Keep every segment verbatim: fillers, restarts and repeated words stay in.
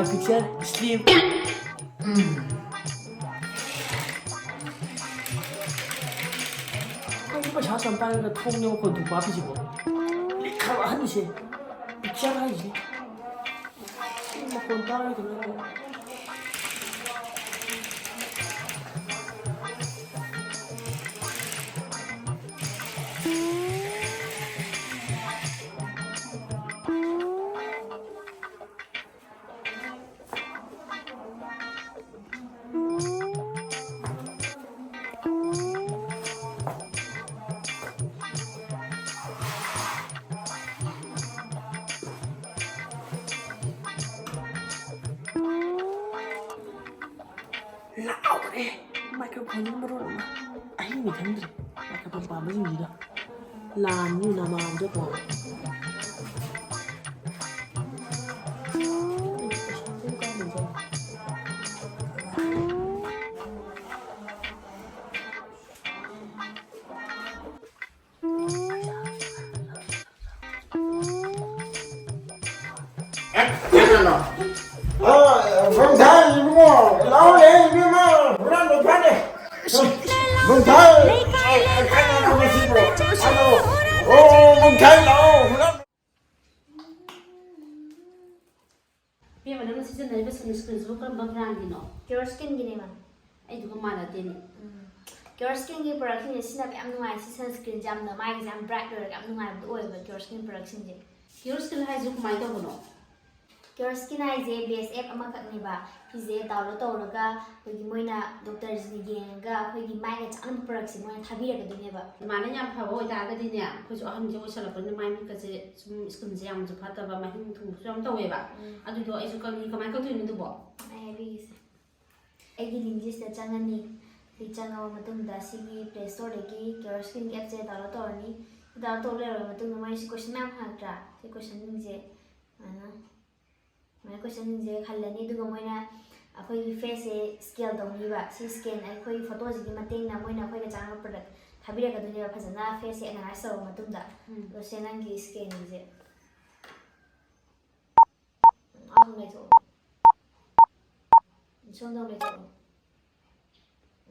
Picture, sleep. ꯑꯩꯈꯣꯏꯁꯨ ꯄꯩꯁꯥ ꯑꯁꯨꯛ ꯌꯥꯝ ꯄꯥꯏꯔꯒ ꯊꯣꯡꯅꯦ ꯃꯈꯣꯟ ꯊꯣꯛꯄ ꯍꯥꯞꯄꯤꯁꯤꯕꯣ? ꯂꯤꯛꯈ꯭ꯔꯕ ꯑꯍꯟꯁꯦ꯫ Picture ꯍꯥꯏꯁꯤꯅꯤ꯫ ꯃꯈꯣꯟ ꯇꯥꯔꯣꯏꯗꯕ꯫ ꯂꯥꯎꯔꯦ꯫ Microphoneꯁꯤꯅ ꯃꯔꯣꯜ ꯑꯃ ꯑꯍꯤꯡꯅꯤ ꯈꯪꯗ꯭ꯔꯦ꯫ Microphone ꯄꯥꯝꯕꯁꯤꯡꯁꯤꯗ ꯂꯥꯝꯅꯤ ꯅꯃꯥꯡꯗꯀꯣ꯫ ꯀꯩꯅꯣ? ꯑ, ꯐꯝꯊꯥꯏ ꯏꯕꯨꯡꯉꯣ, ꯂꯥꯎꯅꯦ ꯏꯕꯦꯝꯃ, ꯍꯨꯔꯥꯟꯕ ꯐꯥꯅꯦ꯫ ꯐꯝꯊꯥꯏ, ꯑ, ꯀꯩꯅꯣ ꯃꯁꯤꯕꯣ? ꯑꯗꯣ, ꯑꯣ, ꯐꯝꯊꯥꯏ ꯂꯥꯎ, ꯍꯨꯔꯥꯟꯕ꯫ ꯏꯕꯦꯝꯃ, ꯅꯪꯅ ꯁꯤꯖꯤꯟꯅꯔꯤꯕ sunscreenꯁꯤꯕꯨ ꯀꯔꯝꯕ brandꯒꯤꯅꯣ? Kioskꯤꯅꯦ ꯃꯥ꯫ ꯑꯩꯗꯨꯒ ꯃꯥꯟꯅꯗꯦꯅꯦ꯫ ꯎꯝ꯫ Kioskꯒꯤ productꯁꯤꯡꯁꯦ ꯁꯤꯖꯤꯟꯅꯕ ꯌꯥꯝ ꯅꯨꯡꯉꯥꯏ꯫ ꯁꯤ sunscreenꯁꯦ ꯌꯥꯝꯅ ꯃꯥꯏꯒꯁꯦ ꯌꯥꯝ bright ꯑꯣꯏꯔꯒ ꯌꯥꯝ ꯅꯨꯡꯉꯥꯏꯕꯗꯣ ꯑꯣꯏꯌꯦꯕ Kioskꯒꯤ productꯁꯤꯡꯁꯦ꯫ Kioskꯒꯤ ꯍꯥꯏꯁꯦ ꯀꯃꯥꯏꯅ ꯇꯧꯕꯅꯣ? Kioskꯒꯤ ꯍꯥꯏꯁꯦ BSF ꯑꯃꯈꯛꯅꯦꯕ꯫ ꯁꯤꯁꯦ download ꯇꯧꯔꯒ ꯑꯩꯈꯣꯏꯒꯤ ꯃꯣꯏꯅ doctorꯁꯤꯡꯅ ꯌꯦꯡꯉꯒ ꯑꯩꯈꯣꯏꯒꯤ ꯃꯥꯏꯒ ꯆꯥꯟꯅꯕ productꯁꯦ ꯃꯣꯏꯅ ꯊꯥꯕꯤꯔꯛꯀꯗꯣꯏꯅꯦꯕ꯫ ꯑꯗꯨꯃꯥꯏꯅ ꯌꯥꯝ ꯐꯕ ꯑꯣꯏꯇꯥꯔꯒꯗꯤꯅꯦ, ꯑꯩꯈꯣꯏꯁꯨ ꯑꯍꯟꯁꯦ ꯑꯣꯏꯁꯜꯂꯛꯄꯅꯤꯅ ꯃꯥꯏ ꯃꯤꯠꯀꯁꯦ ꯁꯨꯝ skinꯁꯦ ꯌꯥꯝꯅꯁꯨ ꯐꯠꯇꯕ, ꯃꯍꯤꯡ ꯊꯨꯡꯕꯁꯨ ꯌꯥꯝ ꯇꯧꯋꯦꯕ꯫ ꯎꯝ꯫ ꯑꯗꯨꯗꯣ ꯑꯩꯁꯨ ꯀꯛꯅꯤꯡꯉꯤ꯫ ꯀꯃꯥꯏꯅ ꯀꯛꯇꯣꯏꯅꯣ ꯑꯗꯨꯕꯣ? ꯑꯩ ꯍꯥꯏꯕꯤꯒꯦꯁꯦ꯫ ꯑꯩꯒꯤ linkꯁꯤꯗ ꯆꯪꯉꯅꯤ꯫ ꯁꯤ ꯆꯪꯉꯕ ꯃꯇꯨꯡꯗ ꯁꯤꯒꯤ Play Storeꯗꯒꯤ Kioskꯒꯤ appꯁꯦ download ꯇꯧꯔꯅꯤ꯫ Download ꯇꯧ ꯂꯩꯔꯕ ꯃꯇꯨꯡꯗ ꯃꯣꯏꯅ ꯁꯤ question ꯃꯌꯥꯝ ꯍꯪꯉꯛꯇ꯭ꯔꯥ? ꯁꯤ questionꯁꯤꯡꯁꯦ ꯁꯨꯃꯥꯏꯅ, ꯁꯨꯃꯥꯏꯅ questionꯁꯤꯡꯁꯦ ꯈꯜꯂꯅꯤ꯫ ꯑꯗꯨꯒ ꯃꯣꯏꯅ ꯑꯩꯈꯣꯏꯒꯤ faceꯁꯦ scan ꯇꯧꯅꯤꯕ꯫ ꯁꯤ scan ꯑꯩꯈꯣꯏꯒꯤ photoꯁꯤꯒꯤ ꯃꯇꯦꯡꯅ ꯃꯣꯏꯅ ꯑꯩꯈꯣꯏꯒ ꯆꯥꯟꯅꯕ product ꯊꯥꯕꯤꯔꯛꯀꯗꯣꯏꯅꯦꯕ, ꯐꯖꯅ faceꯁꯦ analyze ꯇꯧꯔꯕ ꯃꯇꯨꯡꯗ꯫ ꯎꯝ꯫ ꯑꯗꯣ ꯁꯦ ꯅꯪꯒꯤ scanꯁꯦ꯫ ꯑꯗꯨꯝ ꯂꯩꯊꯣꯛꯑꯣ꯫ ꯁꯣꯝꯗ ꯑꯃꯨꯛ ꯂꯩꯊꯣꯛꯑꯣ꯫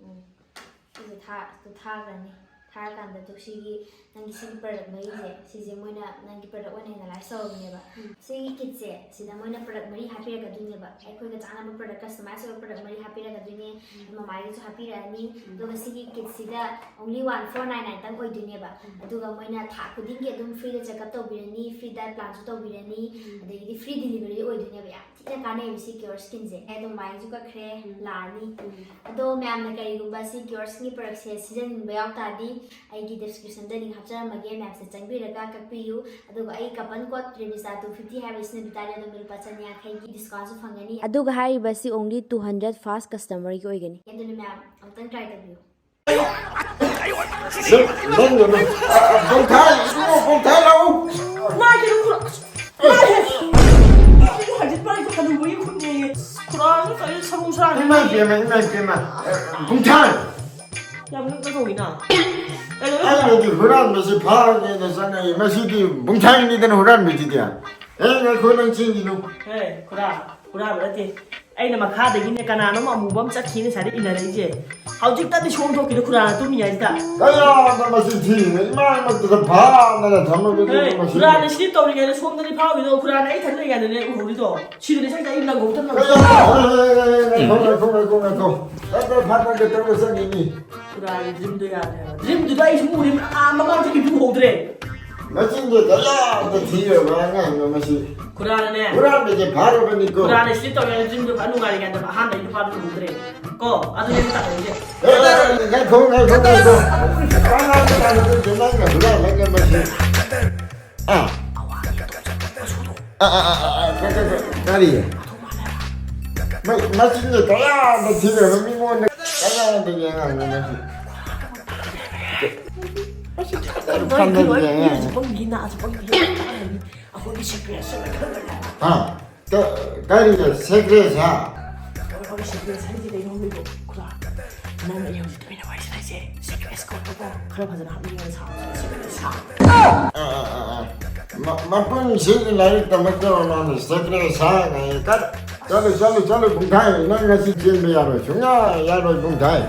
ꯎꯝ꯫ ꯁꯤꯁꯦ ꯊꯥ-, ꯊꯥꯈ꯭ꯔꯅꯤ꯫ ꯊꯥꯔꯀꯥꯟꯗ ꯇꯨ ꯁꯤꯒꯤ ꯅꯪꯒꯤ ꯁꯤꯒꯤ product ꯃꯔꯤꯁꯦ, ꯁꯤꯁꯦ ꯃꯣꯏꯅ ꯅꯪꯒꯤ product ꯑꯣꯏꯅ analyze ꯇꯧꯔꯕꯅꯦꯕ꯫ ꯎꯝ꯫ ꯁꯤꯒꯤ kitꯁꯦ, ꯁꯤꯗ ꯃꯣꯏꯅ product ꯃꯔꯤ ꯍꯥꯞꯄꯤꯔꯛꯀꯗꯣꯏꯅꯦꯕ꯫ ꯑꯩꯈꯣꯏꯒ ꯆꯥꯟꯅꯕ product, customize ꯑꯣꯏꯕ product ꯃꯔꯤ ꯍꯥꯞꯄꯤꯔꯛꯀꯗꯣꯏꯅꯦ꯫ ꯎꯝ꯫ ꯃꯃꯥꯒꯤꯁꯨ ꯍꯥꯞꯄꯤꯔꯛꯑꯅꯤ꯫ ꯎꯝ꯫ ꯑꯗꯨꯒ ꯁꯤꯒꯤ kitꯁꯤꯗ only one four nine nine ꯇꯪ ꯑꯣꯏꯗꯣꯏꯅꯦꯕ꯫ ꯎꯝ꯫ ꯑꯗꯨꯒ ꯃꯣꯏꯅ ꯊꯥ ꯈꯨꯗꯤꯡꯒꯤ ꯑꯗꯨꯝ freeꯗ checkup ꯇꯧꯕꯤꯔꯅꯤ, free diet planꯁꯨ ꯇꯧꯕꯤꯔꯅꯤ, ꯎꯝ꯫ ꯑꯗꯒꯤꯗꯤ free delivery ꯑꯣꯏꯗꯣꯏꯅꯦꯕ꯫ ꯌꯥꯝ ꯊꯤꯅ ꯀꯥꯟꯅꯩꯕ ꯁꯤ Cure Skinꯁꯦ꯫ ꯑꯩ ꯑꯗꯨꯝ ꯃꯥꯏꯁꯨ ꯀꯛꯈ꯭ꯔꯦ, ꯎꯝ꯫ ꯂꯥꯛꯑꯅꯤ꯫ ꯎꯝ꯫ ꯑꯗꯣ ꯃꯌꯥꯝꯅ ꯀꯔꯤꯒꯨꯝꯕ ꯁꯤ Cure Skinꯒꯤ productꯁꯦ ꯁꯤꯖꯤꯟꯅꯤꯡꯕ ꯌꯥꯎ ꯇꯥꯔꯗꯤ, ꯑꯩꯒꯤ descriptionꯗ link ꯍꯥꯞꯆꯔꯝꯃꯒꯦ, ꯃꯌꯥꯝꯁꯦ ꯆꯪꯕꯤꯔꯒ ꯀꯛꯄꯤꯌꯨ꯫ ꯑꯗꯨꯒ ꯑꯩ coupon code Revista two fifty ꯍꯥꯏꯕꯁꯤꯅ ꯚꯤꯇꯥꯂꯤꯌꯥꯗ ꯂꯨꯄꯥ ꯆꯅꯤ ꯌꯥꯡꯈꯩꯒꯤ discountꯁꯨ ꯐꯪꯒꯅꯤ꯫ ꯑꯗꯨꯒ ꯍꯥꯏꯔꯤꯕꯁꯤ only two hundred fast customerꯒꯤ ꯑꯣꯏꯒꯅꯤ꯫ ꯑꯗꯨꯅ ꯃꯌꯥꯝ ꯑꯃꯨꯛꯇꯪ try ꯇꯧꯕꯤꯌꯨ꯫ ꯅꯪ, ꯅꯪ, ꯅꯪ, ꯑ, ꯑ, ꯄꯣꯡꯊꯥ, ꯏꯕꯨꯡꯉꯣ, ꯄꯣꯡꯊꯥ ꯂꯥꯛꯎ꯫ ꯃꯥꯒꯤ ꯈꯨꯔꯥ-, ꯃꯥꯒꯤ ꯍꯧꯖꯤꯛ ꯃꯥꯒꯤ ꯍꯅꯨꯕꯒꯤ ꯈꯨꯠꯅꯦꯌꯦ꯫ ꯈꯨꯔꯥꯁꯨ ꯀꯔꯤ ꯁꯔꯨ ꯁꯔꯥꯡ ꯏꯃꯥꯏ ꯄꯦꯝꯃ, ꯏꯃꯥꯏ ꯄꯦꯝꯃ꯫ ꯑ, ꯄꯣꯡꯊꯥ꯫ ꯌꯥꯝ ꯅꯣꯛꯅ ꯇꯧꯏꯅ꯫ ꯀꯩꯅꯣ? ꯑꯩꯅꯗꯤ ꯍꯨꯔꯥꯟꯕꯁꯤ ꯐꯥꯔꯒꯦꯅ ꯆꯪꯉꯛꯏ꯫ ꯃꯁꯤꯗꯤ ꯄꯣꯡꯊꯥꯅꯤꯗꯅ ꯍꯨꯔꯥꯟꯕꯁꯤꯗꯤ꯫ ꯑꯦ, ꯉꯥꯏꯈꯣ, ꯅꯪ ꯆꯦꯟꯈꯤꯅꯨ꯫ ꯍꯦ, ꯈꯨꯔꯥ, ꯍꯨꯔꯥꯟꯕ ꯅꯠꯇꯦ꯫ ꯑꯩꯅ ꯃꯈꯥꯗꯒꯤꯅꯦ ꯀꯅꯥꯅꯣꯝ ꯑꯃꯨꯕ ꯑꯃ ꯆꯠꯈꯤꯅ ꯁ꯭ꯋꯥꯏꯗ ꯏꯟꯅꯔꯛꯏꯁꯦ꯫ ꯍꯧꯖꯤꯛꯇꯗꯤ ꯁꯣꯝ ꯊꯣꯛꯈꯤꯅ ꯈꯨꯔꯥꯅ ꯇꯨꯝꯃꯤ ꯍꯥꯏꯁꯤꯗ꯫ ꯀꯌꯥꯗ ꯃꯁꯤ ꯊꯤꯔꯤꯅꯣ? ꯏꯃꯥꯃꯛꯇꯗ ꯐꯥꯗꯅ ꯊꯝꯃꯕꯗꯨ ꯍꯦ, ꯃꯁꯤ꯫ ꯈꯨꯔꯥꯅ sleep ꯇꯧꯔꯤꯉꯩꯗ ꯁꯣꯝꯗꯗꯤ ꯐꯥꯎꯔꯤꯗꯣ, ꯈꯨꯔꯥꯅ ꯑꯩ ꯊꯟ ꯂꯩꯉꯩꯗꯅꯦ ꯎꯍꯧꯔꯤꯗꯣ꯫ ꯁꯤꯗꯅꯦ ꯁ꯭ꯋꯥꯏꯗ ꯑꯩ ꯂꯪꯍꯧꯗꯅ ꯀꯌꯥ-, ꯉꯥꯏꯈꯣ, ꯉꯥꯏꯈꯣ, ꯉꯥꯏꯈꯣ, ꯉꯥꯏꯈꯣ꯫ ꯐꯠ ꯐꯠ ꯐꯠ ꯐꯠ ꯇꯧꯔ ꯆꯠꯈꯤꯅꯤ꯫ ꯈꯨꯔꯥꯒꯤ dreamꯗꯣ ꯌꯥꯗ꯭ꯔꯦꯕ꯫ Dreamꯗꯨꯗ ꯑꯩꯁꯨ ꯎꯔꯦ, ꯑꯥ, ꯃꯃꯥꯡ ꯆꯠꯈꯤꯕꯗꯨ ꯎꯍꯧꯗ꯭ꯔꯦ꯫ ꯃꯆꯤꯟꯗꯣ ꯀꯌꯥꯗ ꯊꯤꯔꯕ ꯑꯉꯥꯡꯅꯣ ꯃꯁꯤ꯫ ꯈꯨꯔꯥꯅꯅꯦ꯫ ꯍꯨꯔꯥꯟꯕꯁꯦ ꯐꯥꯔꯕꯅꯤꯀꯣ꯫ ꯈꯨꯔꯥꯅ sleep ꯇꯧꯔꯤꯉꯩꯗ dreamꯗꯣ ꯐꯖ ꯅꯨꯡꯉꯥꯏꯔꯤꯉꯩꯗ ꯑꯍꯥꯟꯕ ꯑꯩ ꯅꯨꯄꯥꯗꯨ ꯎꯍꯧꯗ꯭ꯔꯦ꯫ ꯀꯣ, ꯑꯗꯨꯅꯦ ꯑꯩꯅ ꯇꯥꯛꯅꯔꯤꯁꯦ꯫ ꯑꯦ, ꯉꯥꯏꯈꯣ, ꯉꯥꯏꯈꯣ, ꯉꯥꯏꯈꯣ꯫ ꯀꯅꯥꯅ ꯇꯥꯛꯅꯗꯣꯏꯁꯦ? ꯅꯪꯅ ꯍꯨꯔꯥꯜꯂꯒ ꯃꯁꯤ꯫ ꯑꯥ꯫ ꯑꯥ, ꯑꯥ, ꯑꯥ, ꯑꯥ, ꯀ-, ꯀ-, ꯀ-, ꯀꯔꯤ? ꯃ-, ꯃꯆꯤꯟꯗꯣ ꯀꯌꯥꯗ ꯊꯤꯔꯕ ꯃꯤꯉꯣꯟꯗ ꯀꯌꯥꯗ ꯌꯦꯡꯉꯝꯃꯤ ꯃꯁꯤ? ꯃꯁꯤ ꯐꯖꯅ ꯐꯝꯗꯅ ꯌꯦꯡꯉꯦ꯫ ꯑꯩꯈꯣꯏꯒꯤ secret ꯁꯦ ꯂꯣꯏ ꯈꯪꯒꯅꯤ꯫ ꯍꯥ? ꯀ-, ꯀꯔꯤꯅꯣ secret ꯁꯥ? ꯑꯩꯈꯣꯏꯒꯤ secret ꯍꯥꯏꯁꯦ ꯀꯩꯅꯣ ꯈꯪꯕꯤꯕ꯭ꯔꯣ? ꯈꯨꯔꯥ, ꯅꯪ ꯑꯩ ꯍꯧꯖꯤꯛ ꯇꯨꯃꯤꯟꯅ ꯋꯥꯔꯤ ꯁꯥꯟꯅꯁꯦ꯫ Secret ꯀꯧꯋꯦꯕꯀꯣ꯫ ꯈꯔ ꯐꯖꯅ ꯍꯥꯞꯅꯤꯡꯉꯦ ꯁꯥꯕꯁꯦ꯫ Secret ꯁꯥ꯫ ꯑ, ꯑ, ꯑ, ꯑ꯫ ꯃ-, ꯃꯄꯨꯟꯁꯤꯒꯤ ꯂꯥꯏꯔꯤꯛ ꯇꯝꯃꯛꯇꯕ ꯃꯥꯅ secret ꯁꯥ ꯀꯥꯏꯅ ꯀ-, ꯆꯠꯂꯨ, ꯆꯠꯂꯨ, ꯆꯠꯂꯨ, ꯄꯨꯡꯊꯥꯏ꯫ ꯅꯪ ꯉꯁꯤ ꯆꯦꯟꯕ ꯌꯥꯔꯣꯏ, ꯁꯨꯡꯌꯥ ꯌꯥꯔꯣꯏ, ꯄꯨꯡꯊꯥꯏ꯫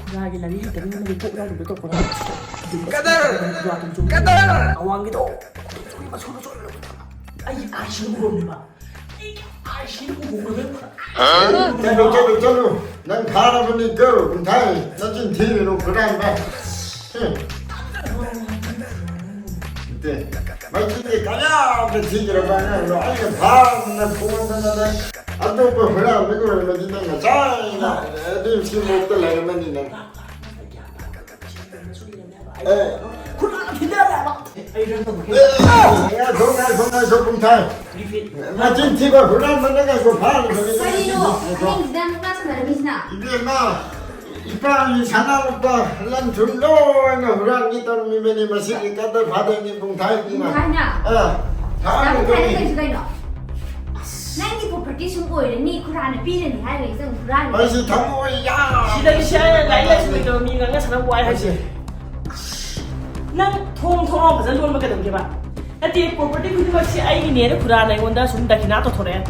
ꯈꯨꯔꯥꯒꯤ ꯂꯥꯏꯔꯤꯛ ꯍꯩꯇꯕꯅꯤꯅ ꯃꯗꯨ ꯀꯣꯛ ꯌꯥꯎꯗꯕꯗꯣ ꯇꯧꯀꯣ꯫ ꯀꯗꯔ! ꯈꯨꯔꯥ ꯇꯨꯝ ꯆꯨꯝ꯫ ꯀꯗꯔ! ꯑꯋꯥꯡꯒꯤꯗꯣ꯫ ꯃꯁꯨꯅ ꯆꯣꯠꯂꯕ꯫ ꯑꯩ ꯑꯥꯏꯁꯤꯅ ꯎꯔꯝꯃꯦꯕ꯫ ꯑꯩꯒꯤ ꯑꯥꯏꯁꯤꯅ ꯎꯔꯝꯃꯦꯕ꯫ ꯆꯠꯂꯨ, ꯆꯠꯂꯨ, ꯆꯠꯂꯨ꯫ ꯅꯪ ꯊꯥꯔꯕꯅꯤ ꯀꯣ, ꯄꯨꯡꯊꯥꯏ꯫ ꯅꯆꯤꯟ ꯊꯤꯔꯤꯅꯣ, ꯈꯨꯔꯥꯟꯕ꯫ ꯍꯨꯝ꯫ ꯅꯠꯇꯦ, ꯃꯁꯤꯗꯤ ꯀꯌꯥꯗ ꯊꯤꯈ꯭ꯔꯕ ꯑꯉꯥꯡꯅꯣ? ꯑꯩꯅ ꯐꯥꯗꯅ ꯐꯣꯟꯗꯅ ꯅꯪ ꯑꯇꯣꯞꯄ ꯍꯨꯔꯥꯟꯕꯒꯤ ꯑꯣꯏꯔꯝꯃꯗꯤ ꯅꯪ ꯉꯁꯥꯏꯅ ꯑꯗꯨ ꯁꯤꯃꯣꯛꯇ ꯂꯩꯔꯝꯃꯅꯤ ꯅꯪ꯫ ꯑꯦ꯫ ꯑꯦ, ꯉꯥꯏꯈꯣ, ꯉꯥꯏꯈꯣ, ꯉꯥꯏꯈꯣ, ꯄꯨꯡꯊꯥꯏ꯫ ꯃꯆꯤꯟ ꯊꯤꯕ ꯍꯨꯔꯥꯟꯕ ꯅꯪ ꯉꯥꯏꯈꯣ, ꯐꯥꯔꯕꯅꯤ ꯅꯪ ꯀꯔꯤꯅꯣ? ꯉꯥꯏꯈꯣ꯫ ꯑꯍꯤꯡꯁꯤꯗ ꯃꯨꯛꯅꯥ ꯁꯥꯟꯅꯔꯝꯃꯤꯁꯤꯅ? ꯏꯕꯦꯝꯃ, ꯏꯄꯥꯒꯤ ꯁꯅꯥ ꯂꯨꯄꯥ ꯂꯟ ꯊꯨꯝ ꯂꯣꯏꯅ ꯍꯨꯔꯥꯟꯒꯦ ꯇꯧꯔꯝꯃꯤꯕꯅꯤ, ꯃꯁꯤꯒꯤ ꯀꯗꯔ ꯐꯥꯗꯔꯅꯤ ꯄꯨꯡꯊꯥꯏꯅꯤꯅ꯫ ꯄꯨꯡꯊꯥꯏꯅ? ꯑꯥ, ꯌꯥꯝ ꯊꯥꯔꯝꯃꯤꯕꯅꯤ꯫ ꯐꯔꯦ, ꯀꯩꯁꯨ ꯀꯩꯅꯣ? ꯅꯪꯒꯤ property ꯁꯨꯝ ꯑꯣꯏꯔꯅꯤ, ꯈꯨꯔꯥꯅ ꯄꯤꯔꯅꯤ ꯍꯥꯏꯔꯒ ꯏꯆꯟ ꯍꯨꯔꯥꯟ꯫ ꯑꯩꯁꯦ ꯊꯃꯣꯏ ꯌꯥꯝ ꯁꯤꯗꯩ ꯁꯤ ꯂꯥꯏꯔꯤꯛ ꯂꯥꯏꯁꯨ ꯍꯩꯇꯕ ꯃꯤ ꯉꯥꯡꯅ ꯁꯥꯟꯅꯕ ꯋꯥꯏ ꯍꯥꯏꯁꯦ꯫ ꯅꯪ ꯊꯣꯡ ꯊꯣꯡꯅꯥꯎ ꯐꯖꯅ ꯂꯣꯟꯕ ꯀꯩꯗꯧꯒꯦꯕ? ꯅꯠꯇꯦ, property ꯈꯨꯗꯤꯡꯃꯛꯁꯤ ꯑꯩꯒꯤꯅꯦꯅ ꯈꯨꯔꯥꯅ ꯑꯩꯉꯣꯟꯗ ꯁꯨꯝ ꯗꯈꯤꯅꯥ ꯇꯧꯊꯣꯔꯛꯑꯦ꯫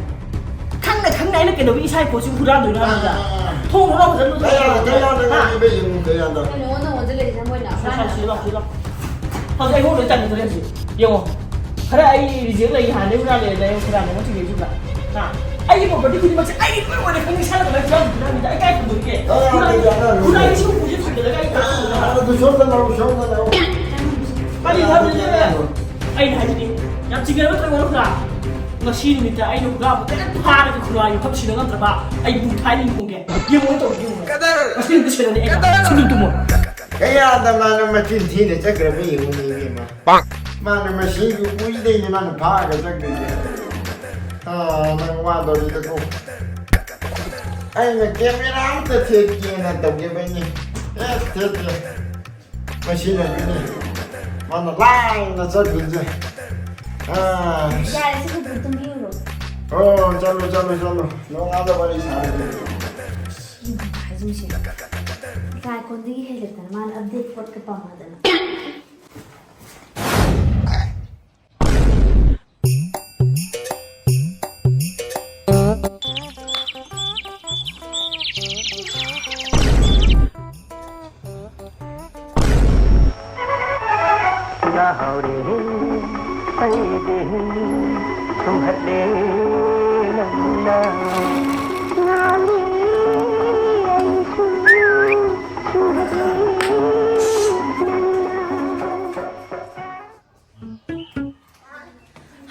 ꯈꯪꯅ ꯈꯪꯅ ꯑꯩꯅ ꯀꯩꯗꯧꯕꯒꯤ ꯏꯁꯥꯒꯤ ꯄꯣꯠꯁꯤ ꯍꯨꯔꯥꯟꯗꯣꯏꯅꯣ ꯍꯥꯏꯕꯅꯤꯗ? ꯑꯥ꯫ ꯊꯣꯡ ꯊꯣꯡꯅꯥꯎ ꯐꯖꯅ ꯂꯣꯟꯕ ꯀꯩꯗꯧꯒꯦ? ꯀꯩꯗꯧꯒꯦ? ꯍꯥ? ꯏꯕꯦꯝꯃ, ꯀꯩꯗꯧꯒꯦ? ꯀꯩꯅꯣ, ꯅꯪꯉꯣꯟꯗ ꯂꯩꯔꯤꯁꯦ ꯃꯣꯏꯅ ꯁꯤ ꯂꯥꯎ, ꯁꯤ ꯂꯥꯎ, ꯁꯤ ꯂꯥꯎ꯫ ꯍꯧꯖꯤꯛ ꯑꯩꯉꯣꯟꯗ ꯂꯣꯏ ꯇꯥꯏꯅꯗꯣꯔꯦ ꯍꯧꯖꯤꯛ꯫ ꯌꯦꯡꯉꯣ꯫ ꯈꯔ ꯑꯩ reject ꯂꯩ ꯍꯥꯟꯅꯗꯩ ꯍꯨꯔꯥꯜꯂꯦ, ꯂꯩ ꯍꯨꯔꯥꯜꯂꯦ, ꯃꯣꯏ ꯊꯤꯒꯦ ꯍꯧꯖꯤꯛ꯫ ꯍꯥ? ꯑꯩꯒꯤ property ꯈꯨꯗꯤꯡꯃꯛꯁꯦ ꯑꯩꯒꯤ ꯂꯣꯏ ꯑꯣꯏꯔꯦ ꯈꯪꯉꯤ, ꯏꯁꯥꯅ ꯀꯃꯥꯏꯅ ꯍꯨꯔꯥꯜꯂꯤꯅꯣ ꯍꯥꯏꯕꯅꯤꯗ? ꯑꯩ ꯀꯥꯏ ꯊꯝꯗꯣꯔꯤꯒꯦ? ꯑꯥ, ꯍꯨꯔꯥꯜꯂꯤ, ꯑꯗꯨꯗꯤ ꯑꯉꯥꯡ ꯍꯨꯔꯥꯜꯂꯤ, ꯁꯤ ꯎꯄꯨꯁꯦ ꯊꯥꯡꯖꯤꯜꯂꯒ ꯑꯩ ꯀꯥꯏ ꯊꯝꯗꯣꯏꯅꯣ? ꯑꯥ, ꯑꯗꯨ ꯁꯣꯝꯗ ꯂꯥꯛꯑꯣ, ꯁꯣꯝꯗ ꯂꯥꯛꯑꯣ꯫ ꯀꯔꯤ ꯍꯥꯏꯕꯅꯣ? ꯑꯩꯅ ꯍꯥꯏꯕꯗꯤ, ꯌꯥꯝ ꯆꯤꯡꯅꯕ ꯇꯧꯒꯅꯨ ꯈꯨꯔꯥ꯫ ꯉꯁꯤ ꯅꯨꯃꯤꯠꯇ ꯑꯩꯅ ꯍꯨꯔꯥꯟꯕ ꯀꯔꯤꯝ ꯐꯥꯔꯒ ꯈꯨꯔꯥ ꯌꯨꯝꯐꯝ ꯁꯤꯟꯅ ꯉꯝꯗ꯭ꯔꯕ ꯑꯩ ꯄꯨꯡꯈꯥꯏ ꯅꯤꯡ ꯈꯣꯡꯒꯦ꯫ ꯌꯦꯡꯉꯣ ꯇꯧꯔꯤ, ꯌꯦꯡꯉꯣ꯫ ꯀꯗꯔ! ꯉꯁꯤ ꯅꯨꯃꯤꯠꯇ ꯁꯤꯟꯅꯅꯤ ꯑꯩꯅ꯫ ꯀꯗꯔ! ꯁꯤꯟꯗꯨꯝ ꯇꯨꯝꯃꯣ꯫ ꯀꯌꯥꯗ ꯃꯥꯅ ꯃꯆꯤꯟ ꯊꯤꯅ ꯆꯠꯈ꯭ꯔꯕ ꯌꯦꯡꯉꯨꯅꯦ, ꯏꯕꯦꯝꯃ꯫ ꯄꯥꯛ! ꯃꯥꯅ ꯃꯁꯤꯒꯤ ꯎꯄꯨꯁꯤꯗꯩꯅꯦ ꯃꯥꯅ ꯐꯥꯔꯒ ꯆꯠꯈ꯭ꯔꯤꯁꯦ꯫ ꯑꯥ, ꯅꯪ ꯋꯥꯗꯧꯔꯤꯗꯀꯣ꯫ ꯑꯩꯅ camera ꯑꯝꯇ ꯊꯦꯠꯀꯦꯅ ꯇꯧꯒꯦꯕꯅꯤ꯫ ꯑꯦ, ꯊꯦꯠꯇꯦ꯫ ꯃꯁꯤꯅꯅꯤꯅꯦ꯫ ꯃꯥꯅ ꯂꯥꯏꯅ ꯆꯠꯈ꯭ꯔꯤꯁꯦ꯫ ꯑꯥ꯫ ꯌꯥꯔꯦ, ꯁꯤ ꯈꯨꯠꯇ ꯇꯨꯝꯕꯤꯔꯨꯔꯣ꯫ ꯑꯣ, ꯆꯠꯂꯣ, ꯆꯠꯂꯣ, ꯆꯠꯂꯣ꯫ ꯅꯣꯡꯉꯥꯜꯂ ꯋꯥꯔꯤ ꯁꯥꯔꯁꯦ꯫ ꯁꯤ ꯍꯥꯏꯖꯤꯟꯁꯦ꯫ ꯏꯀꯥꯏ ꯀꯣꯟꯗꯒꯤ ꯍꯦꯜꯂꯛꯇꯅ ꯃꯥꯅ update ꯄꯣꯠꯀ ꯄꯥꯝꯃꯗꯅ꯫ ꯑꯩꯗꯤ ꯁꯨꯝꯍꯠꯂꯦ ꯅꯪꯅ꯫ ꯉꯥꯎꯔꯦ ꯑꯩꯁꯨ ꯁꯨꯝꯍꯠꯂꯦ ꯅꯪꯅ꯫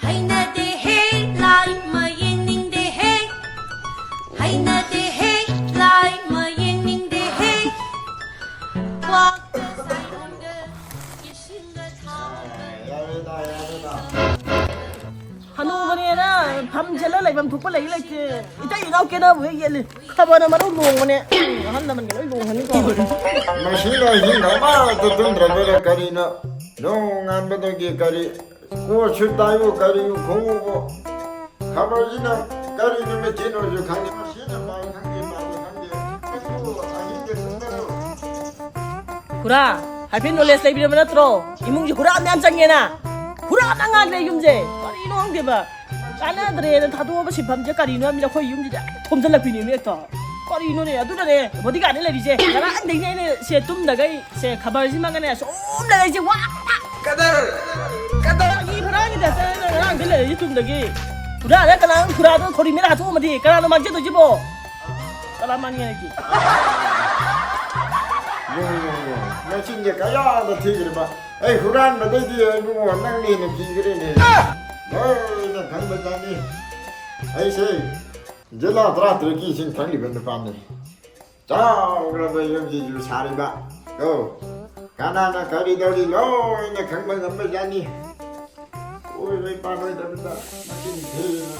ꯍꯩꯅꯗꯦ ꯍꯦ, ꯂꯥꯏ ꯃ ꯌꯦꯡꯅꯤꯡꯗꯦ ꯍꯦ꯫ ꯍꯩꯅꯗꯦ ꯍꯦ, ꯂꯥꯏ ꯃ ꯌꯦꯡꯅꯤꯡꯗꯦ ꯍꯦ꯫ ꯀ꯭ꯋꯥꯛꯇ ꯁꯥꯏꯑꯣꯟꯒ ꯏꯁꯤꯡꯒ ꯊꯥꯎꯒ꯫ ꯍꯅꯨꯕꯅꯦꯅ ꯐꯝ ꯆꯠꯂ ꯂꯩꯐꯝ ꯊꯣꯛꯄ ꯂꯩ ꯂꯩꯇꯦ꯫ ꯏꯇꯩ ꯏꯅꯥꯎ ꯀꯦꯅꯕ ꯍꯦꯛ ꯌꯦꯠꯂꯤ꯫ ꯈꯕꯔꯅ ꯃꯔꯣꯜ ꯂꯣꯡꯕꯅꯦ꯫ ꯑꯍꯜ ꯂꯃꯟꯒ ꯂꯣꯏ ꯂꯣꯡꯍꯟꯅꯤꯀꯣ꯫ ꯃꯁꯤꯅ ꯑꯍꯤꯡ ꯑꯃꯗ ꯇꯨꯝꯗ꯭ꯔꯕꯔꯥ ꯀꯔꯤꯅꯣ? ꯅꯣꯡꯉꯥꯟꯕꯗꯒꯤ ꯀꯔꯤ ꯀꯣꯠꯁꯨ ꯇꯥꯏꯌꯨ, ꯀꯔꯤꯌꯨ ꯈꯣꯡꯉꯨꯕꯨ꯫ ꯈꯕꯔꯁꯤꯅ ꯀꯔꯤ ꯅꯨꯃꯤꯠ ꯊꯤꯅꯣꯁꯨ ꯈꯪꯗꯦ꯫ ꯃꯁꯤꯅ ꯄꯥꯏ ꯈꯪꯗꯦ, ꯄꯥꯏ ꯈꯪꯗꯦ꯫ ꯑꯩꯕꯨ ꯑꯍꯤꯡꯗ ꯇꯨꯝꯗꯔꯣ꯫ ꯈꯨꯔꯥ, ꯍꯥꯏꯐꯦꯠ ꯅꯣꯂꯦꯖ ꯂꯩꯕꯤꯔꯕ ꯅꯠꯇ꯭ꯔꯣ? ꯏꯃꯨꯡꯁꯦ ꯈꯨꯔꯥ ꯃꯌꯥꯝ ꯆꯪꯉꯦꯅ꯫ ꯈꯨꯔꯥ ꯉꯥꯛ ꯉꯥꯛꯂꯦ ꯌꯨꯝꯁꯦ꯫ ꯀꯔꯤꯅꯣ ꯈꯪꯗꯦꯕ꯫ ꯀꯥꯟꯅꯗ꯭ꯔꯦꯅ ꯊꯥꯗꯣꯛꯑꯕ ꯁꯤꯟꯐꯝꯁꯦ ꯀꯔꯤꯅꯣ ꯍꯥꯏꯕꯅꯤꯗ ꯑꯩꯈꯣꯏ ꯌꯨꯝꯁꯤꯗ ꯍꯦꯛꯇ ꯊꯣꯝꯖꯤꯜꯂꯛꯄꯤꯅꯦꯃꯤ ꯍꯦꯛꯇ꯫ ꯀꯔꯤꯅꯣꯅꯦ? ꯑꯗꯨꯅꯅꯦ ꯕꯣꯗꯤꯒꯥꯔꯗꯅꯦ ꯂꯩꯔꯤꯁꯦ꯫ ꯉꯔꯥꯡꯗꯩꯅꯦ ꯑꯩꯅ ꯁꯦ ꯇꯨꯝꯗꯈꯩ ꯁꯦ ꯈꯕꯔꯁꯤꯃꯒꯅꯦ ꯁꯨꯝ ꯂꯩꯔꯛꯏꯁꯦ꯫ ꯋꯥ! ꯀꯗꯔ! ꯀꯗꯔ! ꯐꯥꯒꯤ ꯐꯔꯥꯡꯒꯤ ꯇꯥꯏꯞꯇ ꯅꯪ ꯉꯔꯥꯡꯗꯩ ꯂꯩꯔꯛꯏꯁꯦ ꯇꯨꯝꯗꯒꯤ꯫ ꯈꯨꯔꯥꯗ ꯀꯅꯥ ꯈꯨꯔꯥꯗꯣ ꯈꯧꯔꯤ ꯃꯦꯠꯂ ꯍꯥꯠꯇꯣꯛꯑꯝꯃꯗꯤ ꯀꯅꯥꯅꯣ ꯃꯥꯡꯖꯗꯣꯏꯁꯤꯕꯣ? ꯀꯅꯥ ꯃꯥꯡꯉꯦ ꯍꯥꯏꯒꯦ? ꯌꯦꯡꯉꯨ, ꯌꯦꯡꯉꯨ, ꯌꯦꯡꯉꯨ꯫ ꯃꯆꯤꯟꯁꯦ ꯀꯌꯥꯗ ꯊꯤꯈ꯭ꯔꯕ꯫ ꯑꯩ ꯍꯨꯔꯥꯟꯕꯗꯩꯗꯤ ꯏꯕꯨꯡꯉꯣ ꯅꯪꯅ ꯍꯦꯟꯅ ꯀꯤꯈ꯭ꯔꯦꯅꯦ꯫ ꯂꯣꯏꯅ ꯈꯪꯕꯖꯥꯠꯅꯤ꯫ ꯑꯩꯁꯦ ꯖꯤꯂꯥ ꯇꯔꯥꯇꯔꯦꯠꯀꯤ ꯏꯁꯤꯡ ꯊꯛꯂꯤꯕ ꯅꯨꯄꯥꯅꯤ꯫ ꯆꯥꯎꯈ꯭ꯔꯕ ꯌꯨꯝꯁꯤꯁꯨ ꯁꯥꯔꯤꯕ꯫ ꯀꯣ, ꯀꯅꯥꯅ ꯀꯔꯤ ꯇꯧꯔꯤ ꯂꯣꯏꯅ ꯈꯪꯕ ꯉꯝꯕꯖꯥꯠꯅꯤ꯫ ꯑꯣꯏꯔꯣꯏ ꯄꯥꯔꯣꯏꯗꯕꯗ ꯃꯆꯤꯟ ꯊꯤꯗꯅ꯫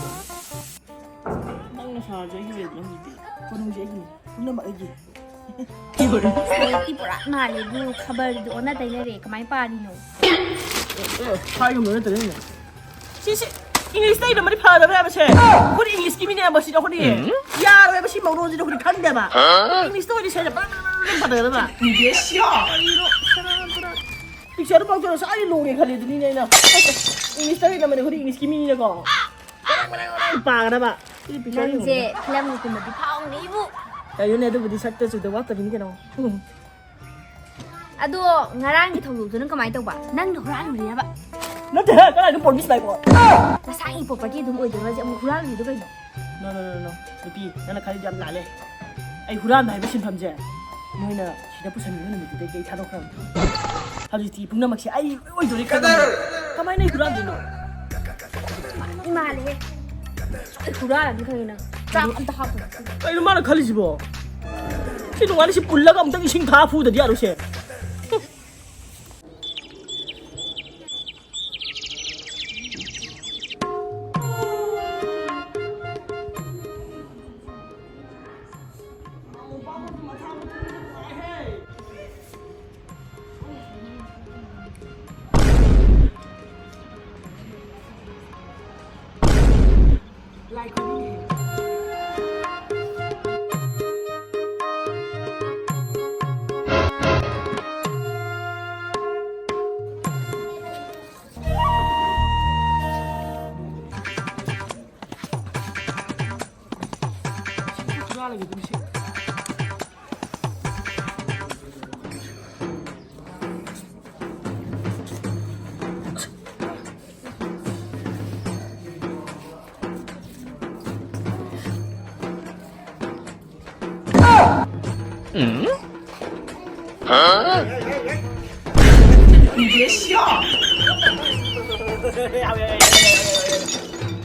ꯅꯪꯅ ꯁꯥꯔꯁꯨ ꯑꯩꯒꯤ ꯑꯣꯏꯗ꯭ꯔꯦ ꯍꯧꯖꯤꯛꯇꯤ꯫ ꯀꯣꯅꯨꯡꯁꯦ ꯑꯩꯒꯤꯅꯤ꯫ ꯄꯨꯝꯅꯃꯛ ꯑꯩꯒꯤ꯫ ꯂꯥꯏꯔꯤꯛꯇꯤ ꯄꯨꯔꯥ ꯅꯥꯜꯂꯦ ꯏꯕꯨꯡꯉꯣ, ꯈꯕꯔꯗꯨꯗꯤ ꯑꯣꯟꯅ ꯇꯩꯅꯔꯦ꯫ ꯀꯃꯥꯏꯅ ꯄꯥꯔꯤꯅꯣ? ꯑꯦ, ꯍꯥꯏꯒꯨꯝꯗ ꯅꯠꯇ꯭ꯔꯦꯅꯦ꯫ ꯁꯤ, ꯁꯤ, ꯏꯪꯂꯤꯁꯇ ꯏꯔꯝꯃꯗꯤ ꯐꯗꯕꯅꯦ ꯍꯥꯏꯕꯁꯦ꯫ ꯑꯩꯈꯣꯏꯗꯤ ꯏꯪꯂꯤꯁꯀꯤ ꯃꯤꯅꯦ ꯍꯥꯏꯕꯁꯤꯗꯤ ꯑꯩꯈꯣꯏꯗꯤ ꯌꯥꯔꯣꯏꯕ, ꯁꯤ ꯃꯧꯔꯣꯟꯁꯤꯗꯤ ꯑꯩꯈꯣꯏꯗꯤ ꯈꯪꯗꯦꯕ꯫ ꯏꯪꯂꯤꯁꯇ ꯑꯣꯏꯔꯗꯤ ꯁꯦꯁꯦ ꯕꯔ ꯕꯔ ꯕꯔ ꯕꯔ ꯄꯥꯊꯒꯗꯕ꯫ ꯀꯔꯤꯅꯣ? ꯁꯦꯔꯥꯟ ꯇꯨꯔꯥꯟ꯫ ꯄꯤꯛꯆꯔ ꯄꯥꯎꯆꯔ ꯁꯥꯏ ꯂꯣꯡꯉꯦ ꯈꯜꯂꯦ ꯑꯗꯨꯅꯤꯅꯦ ꯑꯩꯅ꯫ ꯏꯪꯂꯤꯁꯇ ꯏꯔꯝꯃꯗꯤ ꯑꯩꯈꯣꯏꯗꯤ ꯏꯪꯂꯤꯁꯀꯤ ꯃꯤꯅꯤꯅꯀꯣ꯫ ꯄꯥꯒꯗꯕ꯫ ꯁꯤꯗꯤ ꯄꯤꯛꯆꯔ ꯅꯪꯁꯦ ꯌꯦꯡꯉꯣ꯫ ꯐꯤꯂꯝꯒꯨꯝꯕꯗꯤ ꯐꯥꯎꯅꯤ ꯏꯕꯨ꯫ ꯀꯩꯅꯣꯅꯦ, ꯑꯗꯨꯕꯨꯗꯤ ꯁꯛꯇ ꯆꯨꯗ ꯋꯥꯠꯇꯕꯤꯅꯤ ꯀꯩꯅꯣ꯫ ꯎꯝ꯫ ꯑꯗꯣ ꯉꯔꯥꯡꯒꯤ ꯊꯧꯗꯣꯛꯇꯨꯅ ꯀꯃꯥꯏꯅ ꯇꯧꯕ? ꯅꯪꯅ ꯍꯨꯔꯥꯜꯂꯨꯔꯤꯔꯕ? ꯅꯠꯇꯦ, ꯀꯅꯥꯅꯣ ꯄꯣꯔꯃꯤꯁ ꯂꯥꯏꯕꯣ? ꯅꯁꯥꯒꯤ ꯄ꯭ꯔꯣꯄꯔꯇꯤ ꯑꯗꯨꯝ ꯑꯣꯏꯗꯣꯏꯔꯣ ꯍꯥꯏꯁꯦ? ꯑꯃꯨꯛ ꯍꯨꯔꯥꯜꯂꯤꯗꯣ ꯀꯩꯅꯣ? ꯅꯣ, ꯅꯣ, ꯅꯣ, ꯅꯣ, ꯅꯨꯄꯤ, ꯅꯪꯅ ꯈꯜꯂꯤꯗꯣ ꯌꯥꯝ ꯂꯥꯜꯂꯦ꯫ ꯑꯩ ꯍꯨꯔꯥꯟꯕ ꯍꯥꯏꯕ ꯁꯤꯟꯐꯝꯁꯦ ꯅꯣꯏꯅ ꯁꯤꯗ ꯄꯨꯁꯟꯕꯤꯕ ꯅꯨꯃꯤꯠꯇꯨꯗꯒꯤ ꯑꯩ ꯊꯥꯗꯣꯛꯈ꯭ꯔꯕꯅꯤ꯫ ꯍꯧꯖꯤꯛꯇꯤ ꯄꯨꯝꯅꯃꯛꯁꯦ ꯑꯩ ꯂꯣꯏ ꯑꯣꯏꯗꯣꯔꯦ ꯈꯪꯉꯕꯅꯦ꯫ ꯀꯃꯥꯏꯅ ꯑꯩ ꯍꯨꯔꯥꯟꯗꯣꯏꯅꯣ? ꯃꯥꯜꯂꯦꯍꯦ꯫ ꯑꯩ ꯍꯨꯔꯥꯜꯂꯅꯤ ꯈꯪꯉꯦ ꯅꯪ꯫ ꯆꯥꯛ ꯑꯝꯇ ꯍꯥꯞꯄꯣ꯫ ꯀꯩꯅꯣ ꯃꯥꯅ ꯈꯜꯂꯤꯁꯤꯕꯣ? ꯁꯤ ꯅꯣꯡꯉꯥꯜꯂꯤ ꯁꯤ ꯄꯨꯜꯂꯒ ꯑꯃꯨꯛꯇꯪ ꯏꯁꯤꯡ ꯊꯥ ꯐꯨꯗꯗꯤ ꯌꯥꯔꯣꯏꯁꯦ꯫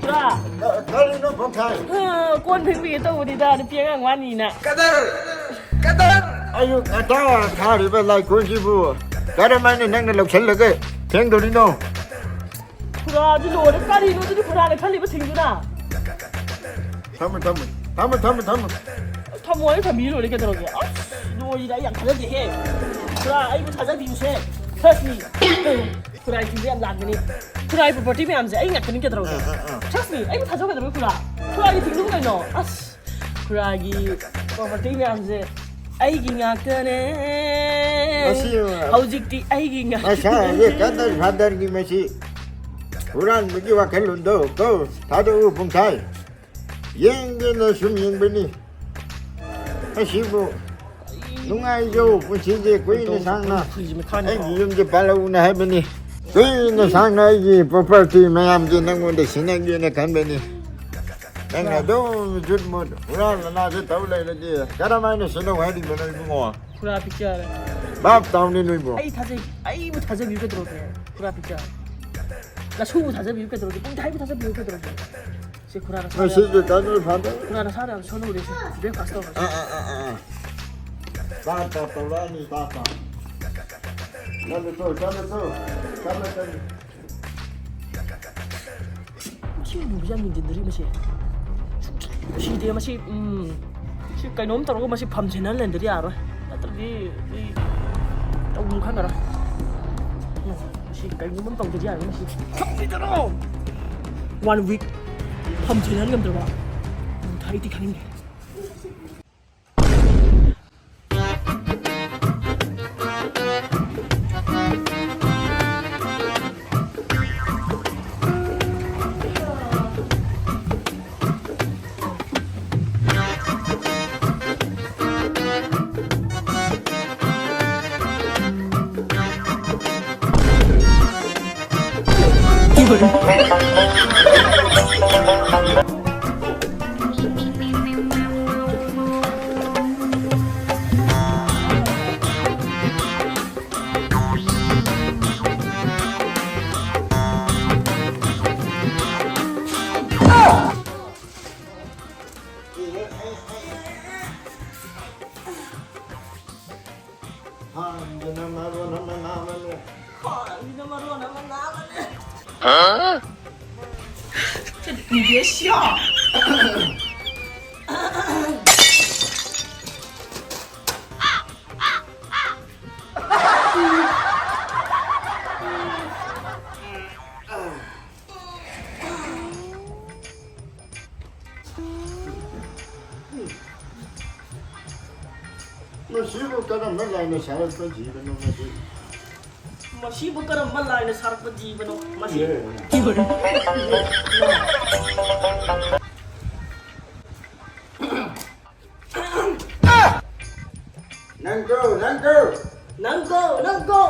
ꯄꯨꯔꯥ꯫ ꯀꯔꯤꯅꯣ ꯄꯣꯊꯥꯏ? ꯑ, ꯀꯣꯟ ꯐꯦꯡꯕꯤꯒꯦ ꯇꯧꯕꯅꯤꯗ, ꯅꯨꯄꯤ ꯑꯉꯥꯡ ꯋꯥꯅꯤꯅ꯫ ꯀꯗꯔ! ꯀꯗꯔ! ꯑꯌꯨꯛ ꯉꯟꯇꯥ ꯊꯥꯔꯤꯕ ꯂꯥꯏꯀꯣꯟꯁꯤꯕꯨ ꯀꯔꯝꯍꯥꯏꯅ ꯅꯪꯅ ꯂꯧꯁꯤꯜꯂꯒ ꯐꯦꯡꯗꯣꯔꯤꯅꯣ? ꯈꯨꯔꯥꯗꯤ ꯂꯣꯏꯔꯦ꯫ ꯀꯔꯤꯅꯣ ꯑꯗꯨꯗꯤ ꯈꯨꯔꯥꯅ ꯈꯜꯂꯤꯕ ꯁꯤꯡꯗꯨꯅ? ꯊꯝꯃꯣ, ꯊꯝꯃꯣ, ꯊꯝꯃꯣ, ꯊꯝꯃꯣ, ꯊꯝꯃꯣ꯫ ꯑꯁ, ꯊꯝꯃꯣ ꯍꯥꯏꯅ ꯊꯝꯕꯤꯔ ꯂꯣꯏꯔꯦ ꯀꯩꯗꯧꯔꯒꯦ? ꯑꯁ, ꯂꯣꯏꯔꯦ, ꯑꯩ ꯌꯥꯝ ꯊꯥꯖꯗꯦꯍꯦ꯫ ꯈꯨꯔꯥ, ꯑꯩꯕꯨ ꯊꯥꯖꯕꯤꯌꯨꯁꯦ꯫ Trust me. ꯈꯨꯔꯥꯏ ꯊꯤꯡꯕ ꯌꯥꯝ ꯂꯥꯟꯕꯅꯤ꯫ ꯈꯨꯔꯥꯏ property ꯃꯌꯥꯝꯁꯦ ꯑꯩ ꯉꯥꯛꯇꯅꯤ ꯀꯩꯗꯧꯔꯒꯦ? ꯑꯥ, ꯑꯥ, ꯑꯥ꯫ Trust me, ꯑꯩꯕꯨ ꯊꯥꯖꯧ ꯀꯩꯗꯧꯔꯒꯦ ꯈꯨꯔꯥ? ꯈꯨꯔꯥꯒꯤ ꯊꯤꯡꯗꯨꯕꯨ ꯀꯩꯅꯣ? ꯑꯁ, ꯈꯨꯔꯥꯒꯤ property ꯃꯌꯥꯝꯁꯦ ꯑꯩꯒꯤ ꯉꯥꯛꯇꯅꯦ꯫ ꯃꯁꯤ ꯍꯧꯖꯤꯛꯇꯤ ꯑꯩꯒꯤ ꯉꯥꯛꯇꯅꯦ꯫ ꯃꯁꯥꯒꯤ ꯀꯗꯔ ꯐꯥꯗꯔꯒꯤ ꯃꯁꯤ ꯍꯨꯔꯥꯟꯕꯒꯤ ꯋꯥꯈꯜꯂꯣꯟꯗꯣ ꯀꯣ ꯊꯥꯗꯣꯛꯎ ꯄꯨꯡꯊꯥꯏ꯫ ꯌꯦꯡꯒꯦꯅ ꯁꯨꯝ ꯌꯦꯡꯕꯅꯤ꯫ ꯑꯁꯤꯕꯨ ꯅꯨꯡꯉꯥꯏꯖꯧ ꯄꯨꯟꯁꯤꯁꯦ ꯀꯨꯏꯅ ꯁꯥꯡꯅ ꯑꯩꯒꯤ ꯌꯨꯝꯁꯦ ꯄꯥꯜꯍꯧꯅ ꯍꯥꯏꯕꯅꯤ꯫ ꯀꯨꯏꯅ ꯁꯥꯡꯅ ꯑꯩꯒꯤ property ꯃꯌꯥꯝꯁꯦ ꯅꯪꯉꯣꯟꯗ ꯁꯤꯟꯅꯒꯦꯅ ꯈꯟꯕꯅꯤ꯫ ꯅꯪꯅ ꯑꯗꯨꯝ ꯖꯨꯠ ꯃꯨꯠ ꯍꯨꯔꯥꯟ ꯂꯅꯥꯁꯦ ꯇꯧ ꯂꯩꯔꯗꯤ ꯀꯔꯝꯍꯥꯏꯅ ꯁꯤꯟꯅꯧ ꯍꯥꯏꯔꯤꯕꯅꯣ ꯏꯕꯨꯡꯉꯣ? ꯈꯨꯔꯥ ꯄꯤꯛꯆꯔꯦ꯫ ꯚꯥꯞ ꯇꯥꯎꯅꯦ ꯅꯣꯏꯕꯨ꯫ ꯑꯩ ꯊꯥꯖꯩ, ꯑꯩꯕꯨ ꯊꯥꯖꯕꯤꯌꯨ ꯀꯩꯗꯧꯔꯒꯦ? ꯈꯨꯔꯥ ꯄꯤꯛꯆꯔꯦ꯫ ꯅꯁꯨꯕꯨ ꯊꯥꯖꯕꯤꯌꯨ ꯀꯩꯗꯧꯔꯒꯦ? ꯄꯨꯡꯊꯥꯏꯕꯨ ꯊꯥꯖꯕꯤꯌꯨ ꯀꯩꯗꯧꯔꯒꯦ? ꯁꯤ ꯈꯨꯔꯥ ꯅꯁꯥꯅ ꯉꯁꯤꯒꯤ ꯀꯥꯟꯅ ꯐꯥꯗ꯫ ꯈꯨꯔꯥ ꯅꯁꯥꯅ ꯌꯥꯝ ꯁꯣꯜꯍꯧꯔꯦ ꯁꯤ꯫ Breakfast ꯇꯧꯔꯁꯤ꯫ ꯑꯥ, ꯑꯥ, ꯑꯥ, ꯑꯥ, ꯑꯥ꯫ ꯇꯥ, ꯇꯥ, ꯇꯧꯔꯛꯑꯅꯤ, ꯇꯥ, ꯇꯥ꯫ ꯆꯠꯂꯨ ꯆꯣ, ꯆꯠꯂꯨ ꯆꯣ, ꯆꯠꯂꯨ, ꯆꯠꯂꯨ꯫ ꯁꯤ ꯍꯅꯨꯕꯁꯦ ꯌꯥꯝ ꯌꯦꯡꯁꯤꯟꯗꯔꯤ ꯃꯁꯤ꯫ ꯁꯨꯡꯁꯤ ꯅꯨꯡꯁꯤꯗꯦ ꯃꯁꯤ꯫ ꯎꯝ꯫ ꯁꯤ ꯀꯩꯅꯣꯝ ꯇꯧꯔꯒ ꯃꯁꯤ ꯐꯝꯁꯤꯅ ꯂꯩꯍꯟꯗꯗꯤ ꯌꯥꯔꯣꯏ꯫ ꯅꯠꯇ꯭ꯔꯗꯤ ꯑꯩ ꯇꯧꯐꯝ ꯈꯪꯉꯔꯣꯏ꯫ ꯎꯝ꯫ ꯁꯤ ꯀꯩꯅꯣꯝ ꯇꯧꯗꯗꯤ ꯌꯥꯔꯣꯏ ꯃꯁꯤ꯫ ꯈꯪꯗꯦꯗꯅꯣ! One week ꯐꯝꯁꯤꯅ ꯉꯝꯗ꯭ꯔꯕ꯫ ꯎꯝ, ꯑꯩꯗꯤ ꯈꯪꯅꯤꯡꯗꯦ꯫ ꯈꯥꯡꯁꯤꯅ ꯃꯔꯣꯟ ꯑꯃ ꯅꯥꯕꯅꯦ꯫ ꯈꯥꯡꯁꯤꯅ ꯃꯔꯣꯟ ꯑꯃ ꯅꯥꯕꯅꯦ꯫ ꯍꯥ? ꯆꯠꯄꯤꯒꯦ ꯁꯤꯌꯣ꯫ ꯃꯁꯤꯕꯨ ꯀꯔꯝꯕ ꯂꯥꯏꯅ ꯁꯥꯔꯛꯄ ꯖꯤꯕꯅꯣ ꯃꯁꯤ? ꯃꯁꯤꯕꯨ ꯀꯔꯝꯕ ꯂꯥꯏꯅ ꯁꯥꯔꯛꯄ ꯖꯤꯕꯅꯣ ꯃꯁꯤ? ꯑꯦ꯫ ꯅꯪ ꯀꯣ, ꯅꯪ ꯀꯣ꯫ ꯅꯪ ꯀꯣ, ꯅꯪ ꯀꯣ꯫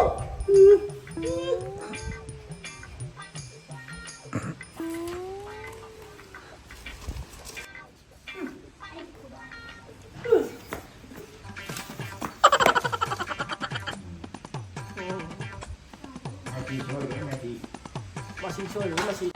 ꯁꯤ ꯁꯣꯏꯔꯦ ꯃꯁꯤ꯫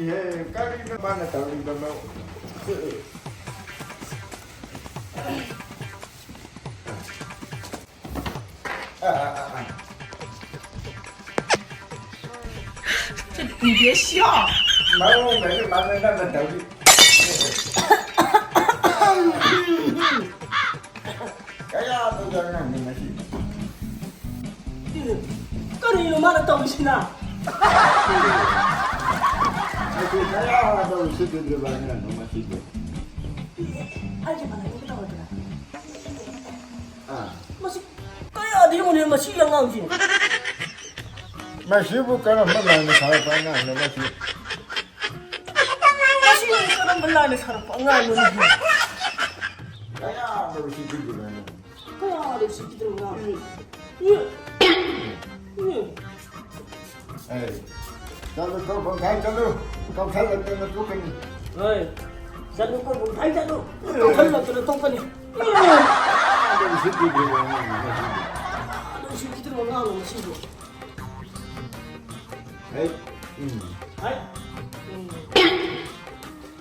ꯏꯍꯦ, ꯀꯔꯤꯅꯣ ꯃꯥꯅ ꯇꯧꯔꯤꯗꯨꯕꯣ? ꯃꯑꯣꯡꯗꯗꯤ ꯃꯥꯟꯅꯗꯕ ꯇꯧꯔꯤ꯫ ꯀꯌꯥꯗ ꯆꯪꯉꯝꯃꯤ ꯉꯁꯤ? ꯀꯔꯤꯅꯣ ꯃꯥꯅ ꯇꯧꯔꯤꯁꯤꯅ? ꯉꯁꯤ ꯀꯌꯥꯗ ꯎꯁꯤꯠꯇ꯭ꯔꯤꯕ ꯑꯉꯥꯡꯅꯣ ꯃꯁꯤꯕꯨ? ꯑꯩꯁꯦ ꯃꯥꯟꯅꯗꯕ ꯇꯧꯔꯗ꯭ꯔꯥ? ꯑꯥ꯫ ꯃꯁꯤ ꯀꯌꯥꯗ ꯌꯦꯡꯉꯨꯅꯦ ꯃꯁꯤ ꯑꯉꯥꯡꯁꯤ꯫ ꯃꯁꯤꯕꯨ ꯀꯔꯝꯕ ꯂꯥꯏꯅ ꯁꯥꯔꯛꯄ ꯑꯉꯥꯡꯅꯣ ꯃꯁꯤ? ꯃꯁꯤ ꯀꯔꯝꯕ ꯂꯥꯏꯅ ꯁꯥꯔꯛꯄ ꯑꯉꯥꯡꯅꯣꯅꯦ? ꯀꯌꯥꯗ ꯎꯁꯤꯠꯇ꯭ꯔꯤꯕꯅꯣ? ꯀꯌꯥꯗ ꯎꯁꯤꯠꯇ꯭ꯔꯤꯕꯅꯣ? ꯎꯝ꯫ ꯎꯝ꯫ ꯎꯝ꯫ ꯑꯦ, ꯆꯠꯂꯨ, ꯀꯧ-, ꯀꯧꯊꯥꯏ ꯆꯠꯂꯨ꯫ ꯀꯧꯊꯥꯏ ꯆꯠꯇꯅ ꯇꯣꯛꯀꯅꯤ꯫ ꯍꯣꯏ꯫ ꯆꯠꯂꯨ, ꯀꯧ-, ꯀꯧꯊꯥꯏ ꯆꯠꯂꯨ꯫ ꯀꯧꯊꯥꯏ ꯆꯠꯇꯅ ꯇꯣꯛꯀꯅꯤ꯫ ꯑꯗꯨ ꯎꯁꯤꯠꯄꯤꯗ꯭ꯔꯤꯕ ꯑꯉꯥꯡꯅꯤ ꯃꯁꯤꯕꯨ꯫ ꯑꯗꯨ ꯎꯁꯤꯠꯄꯤꯗ꯭ꯔꯤꯕ ꯑꯉꯥꯡꯅꯤ ꯃꯁꯤꯕꯨ꯫ ꯍꯩ, ꯎꯝ꯫ ꯍꯩ, ꯎꯝ꯫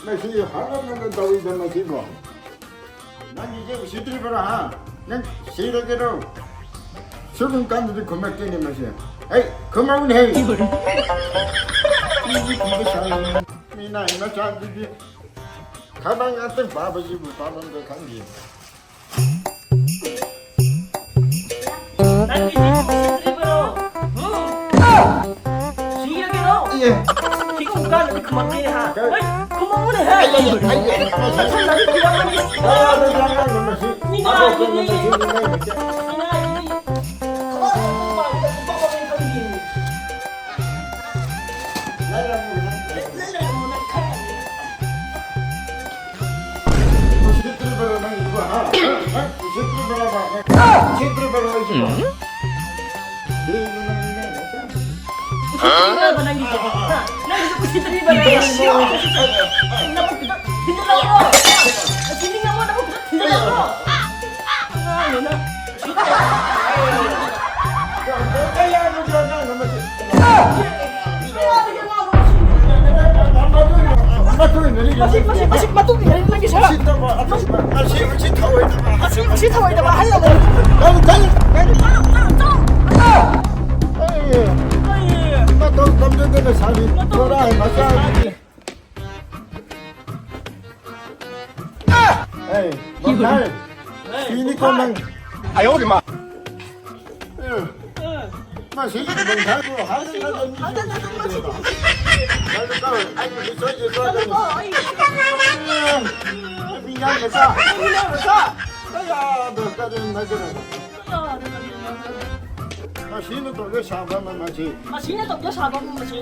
ꯃꯁꯤ ꯍꯥꯠꯂꯝꯅꯕ ꯇꯧꯔꯤꯗ ꯃꯁꯤꯕꯣ꯫ ꯅꯪꯒꯤꯁꯦ ꯎꯁꯤꯠꯇ꯭ꯔꯤꯕ꯭ꯔꯥ, ꯍꯥ? ꯅꯪ ꯁꯤꯔꯒꯦꯔꯣ? ꯁꯤꯒꯨꯝ ꯀꯥꯟꯗꯗꯤ ꯈꯨꯝꯃꯛꯇꯦꯅꯦ ꯃꯁꯤ꯫ ꯍꯩ, ꯈꯨꯝꯃꯛꯎꯅꯦ, ꯍꯩ꯫ ꯃꯤꯗꯤ ꯀꯤꯕ ꯁꯥꯏ꯫ ꯃꯤꯅꯥꯏ ꯃꯆꯥꯗꯨꯗꯤ ꯈꯕꯔ ꯉꯥꯛꯇꯪ ꯄꯥꯕꯁꯤꯕꯨ ꯄꯥꯐꯝꯒ ꯈꯪꯗꯦ꯫ ꯅꯪꯒꯤꯁꯤ ꯎꯁꯤꯠꯇ꯭ꯔꯤꯕ꯭ꯔꯣ? ꯍꯨꯝ? ꯁꯤꯔꯒꯦꯔꯣ? ꯏꯌꯦ꯫ ꯁꯤꯒꯨꯝ ꯀꯥꯟꯗꯗꯤ ꯈꯨꯝꯃꯛꯇꯦꯅꯦ, ꯍꯥ? ꯀꯩ? ꯍꯩ, ꯈꯨꯝꯃꯛꯎꯅꯦ, ꯍꯦ꯫ ꯑꯩꯌꯦ, ꯑꯩꯌꯦ꯫ ꯃꯊꯪꯗꯗꯤ ꯀꯤꯔꯝꯃꯅꯤ꯫ ꯌꯥꯔꯦ, ꯌꯥꯔꯦ, ꯌꯥꯔꯦ, ꯃꯁꯤ꯫ ꯃꯤꯅꯥꯏꯁꯤꯗꯤ꯫ ꯃꯤꯅꯥꯏꯁꯤꯗꯤ꯫ ꯈꯕꯔ ꯉꯥꯛꯇꯪ ꯄꯥꯕꯗ ꯈꯨꯝꯃꯛꯄ ꯈꯪꯗꯦ꯫ ꯎꯁꯤꯠꯇ꯭ꯔꯤꯕꯔꯣ ꯅꯪꯒꯤꯗꯨꯕꯣ, ꯍꯥ? ꯍꯥ? ꯎꯁꯤꯠꯇ꯭ꯔꯤꯕꯔꯣꯕ? ꯎꯁꯤꯠꯇ꯭ꯔꯤꯕꯔꯣ ꯑꯩꯁꯤꯕꯣ? ꯎꯁꯤꯠꯇ꯭ꯔꯤꯕꯔꯣ ꯅꯪꯒꯤꯁꯦ? ꯍꯥ? ꯅꯪꯒꯤꯁꯦ ꯎꯁꯤꯠꯇ꯭ꯔꯤꯕꯔꯣ? ꯅꯕꯨꯛꯇꯨꯗ ꯊꯤꯟꯖꯤꯜꯂꯛꯑꯣ꯫ ꯑꯁꯤꯗꯤ ꯅꯪꯉꯣꯟꯗ ꯑꯃꯨꯛ ꯊꯤꯟꯖꯤꯜꯂꯛꯑꯣ꯫ ꯑꯉꯥꯡꯅꯤꯅ꯫ ꯃꯁꯤ, ꯃꯁꯤ, ꯃꯁꯤ ꯃꯇꯨꯡ ꯏꯟꯅꯔꯤ ꯅꯪꯒꯤ ꯁꯔ꯫ ꯃꯁꯤ, ꯃꯁꯤ ꯊꯧꯑꯣꯏꯗꯕ꯫ ꯃꯁꯤ, ꯃꯁꯤ ꯊꯧꯑꯣꯏꯗꯕ ꯑꯍꯜ ꯑꯃꯅꯤ꯫ ꯃꯁꯤ ꯊꯧꯑꯣꯏꯗꯕ ꯑꯍꯜ ꯑꯃꯅꯤ꯫ ꯀꯔꯤ, ꯀꯔꯤ, ꯀꯔꯤ? ꯆꯠꯂꯣ, ꯆꯠꯂꯣ, ꯆꯠꯂꯣ꯫ ꯑꯩ, ꯃꯇꯧ ꯇꯝꯖꯗꯦ ꯂꯩꯁꯥꯕꯤ꯫ ꯃꯇꯧ ꯕꯣꯔꯥ ꯃꯆꯥ꯫ ꯑꯦ, ꯕꯝꯊꯥꯏ꯫ ꯁꯤꯅꯤꯀꯣ ꯅꯪ꯫ ꯑꯌꯣ ꯃꯥ꯫ ꯃꯁꯤ ꯕꯝꯊꯥꯏꯕꯨ ꯍꯥꯏꯗꯅ ꯃꯤ ꯁꯤꯗ꯭ꯔꯤꯕ꯫ ꯅꯪ ꯀꯧ, ꯑꯩ ꯅꯨꯄꯤ ꯁꯣꯏꯗꯦ ꯁꯣꯏꯗꯅ꯫ ꯅꯨꯄꯤ ꯌꯥꯝ ꯃꯆꯥ꯫ ꯀꯌꯥꯗ ꯀꯔꯤ ꯅꯒꯔ꯫ ꯃꯁꯤꯅ ꯇꯧꯒꯦ ꯁꯥꯕ ꯑꯃ ꯃꯁꯤ꯫ ꯃꯁꯤꯅ ꯇꯧꯒꯦ ꯁꯥꯕ ꯑꯃ ꯃꯁꯤ꯫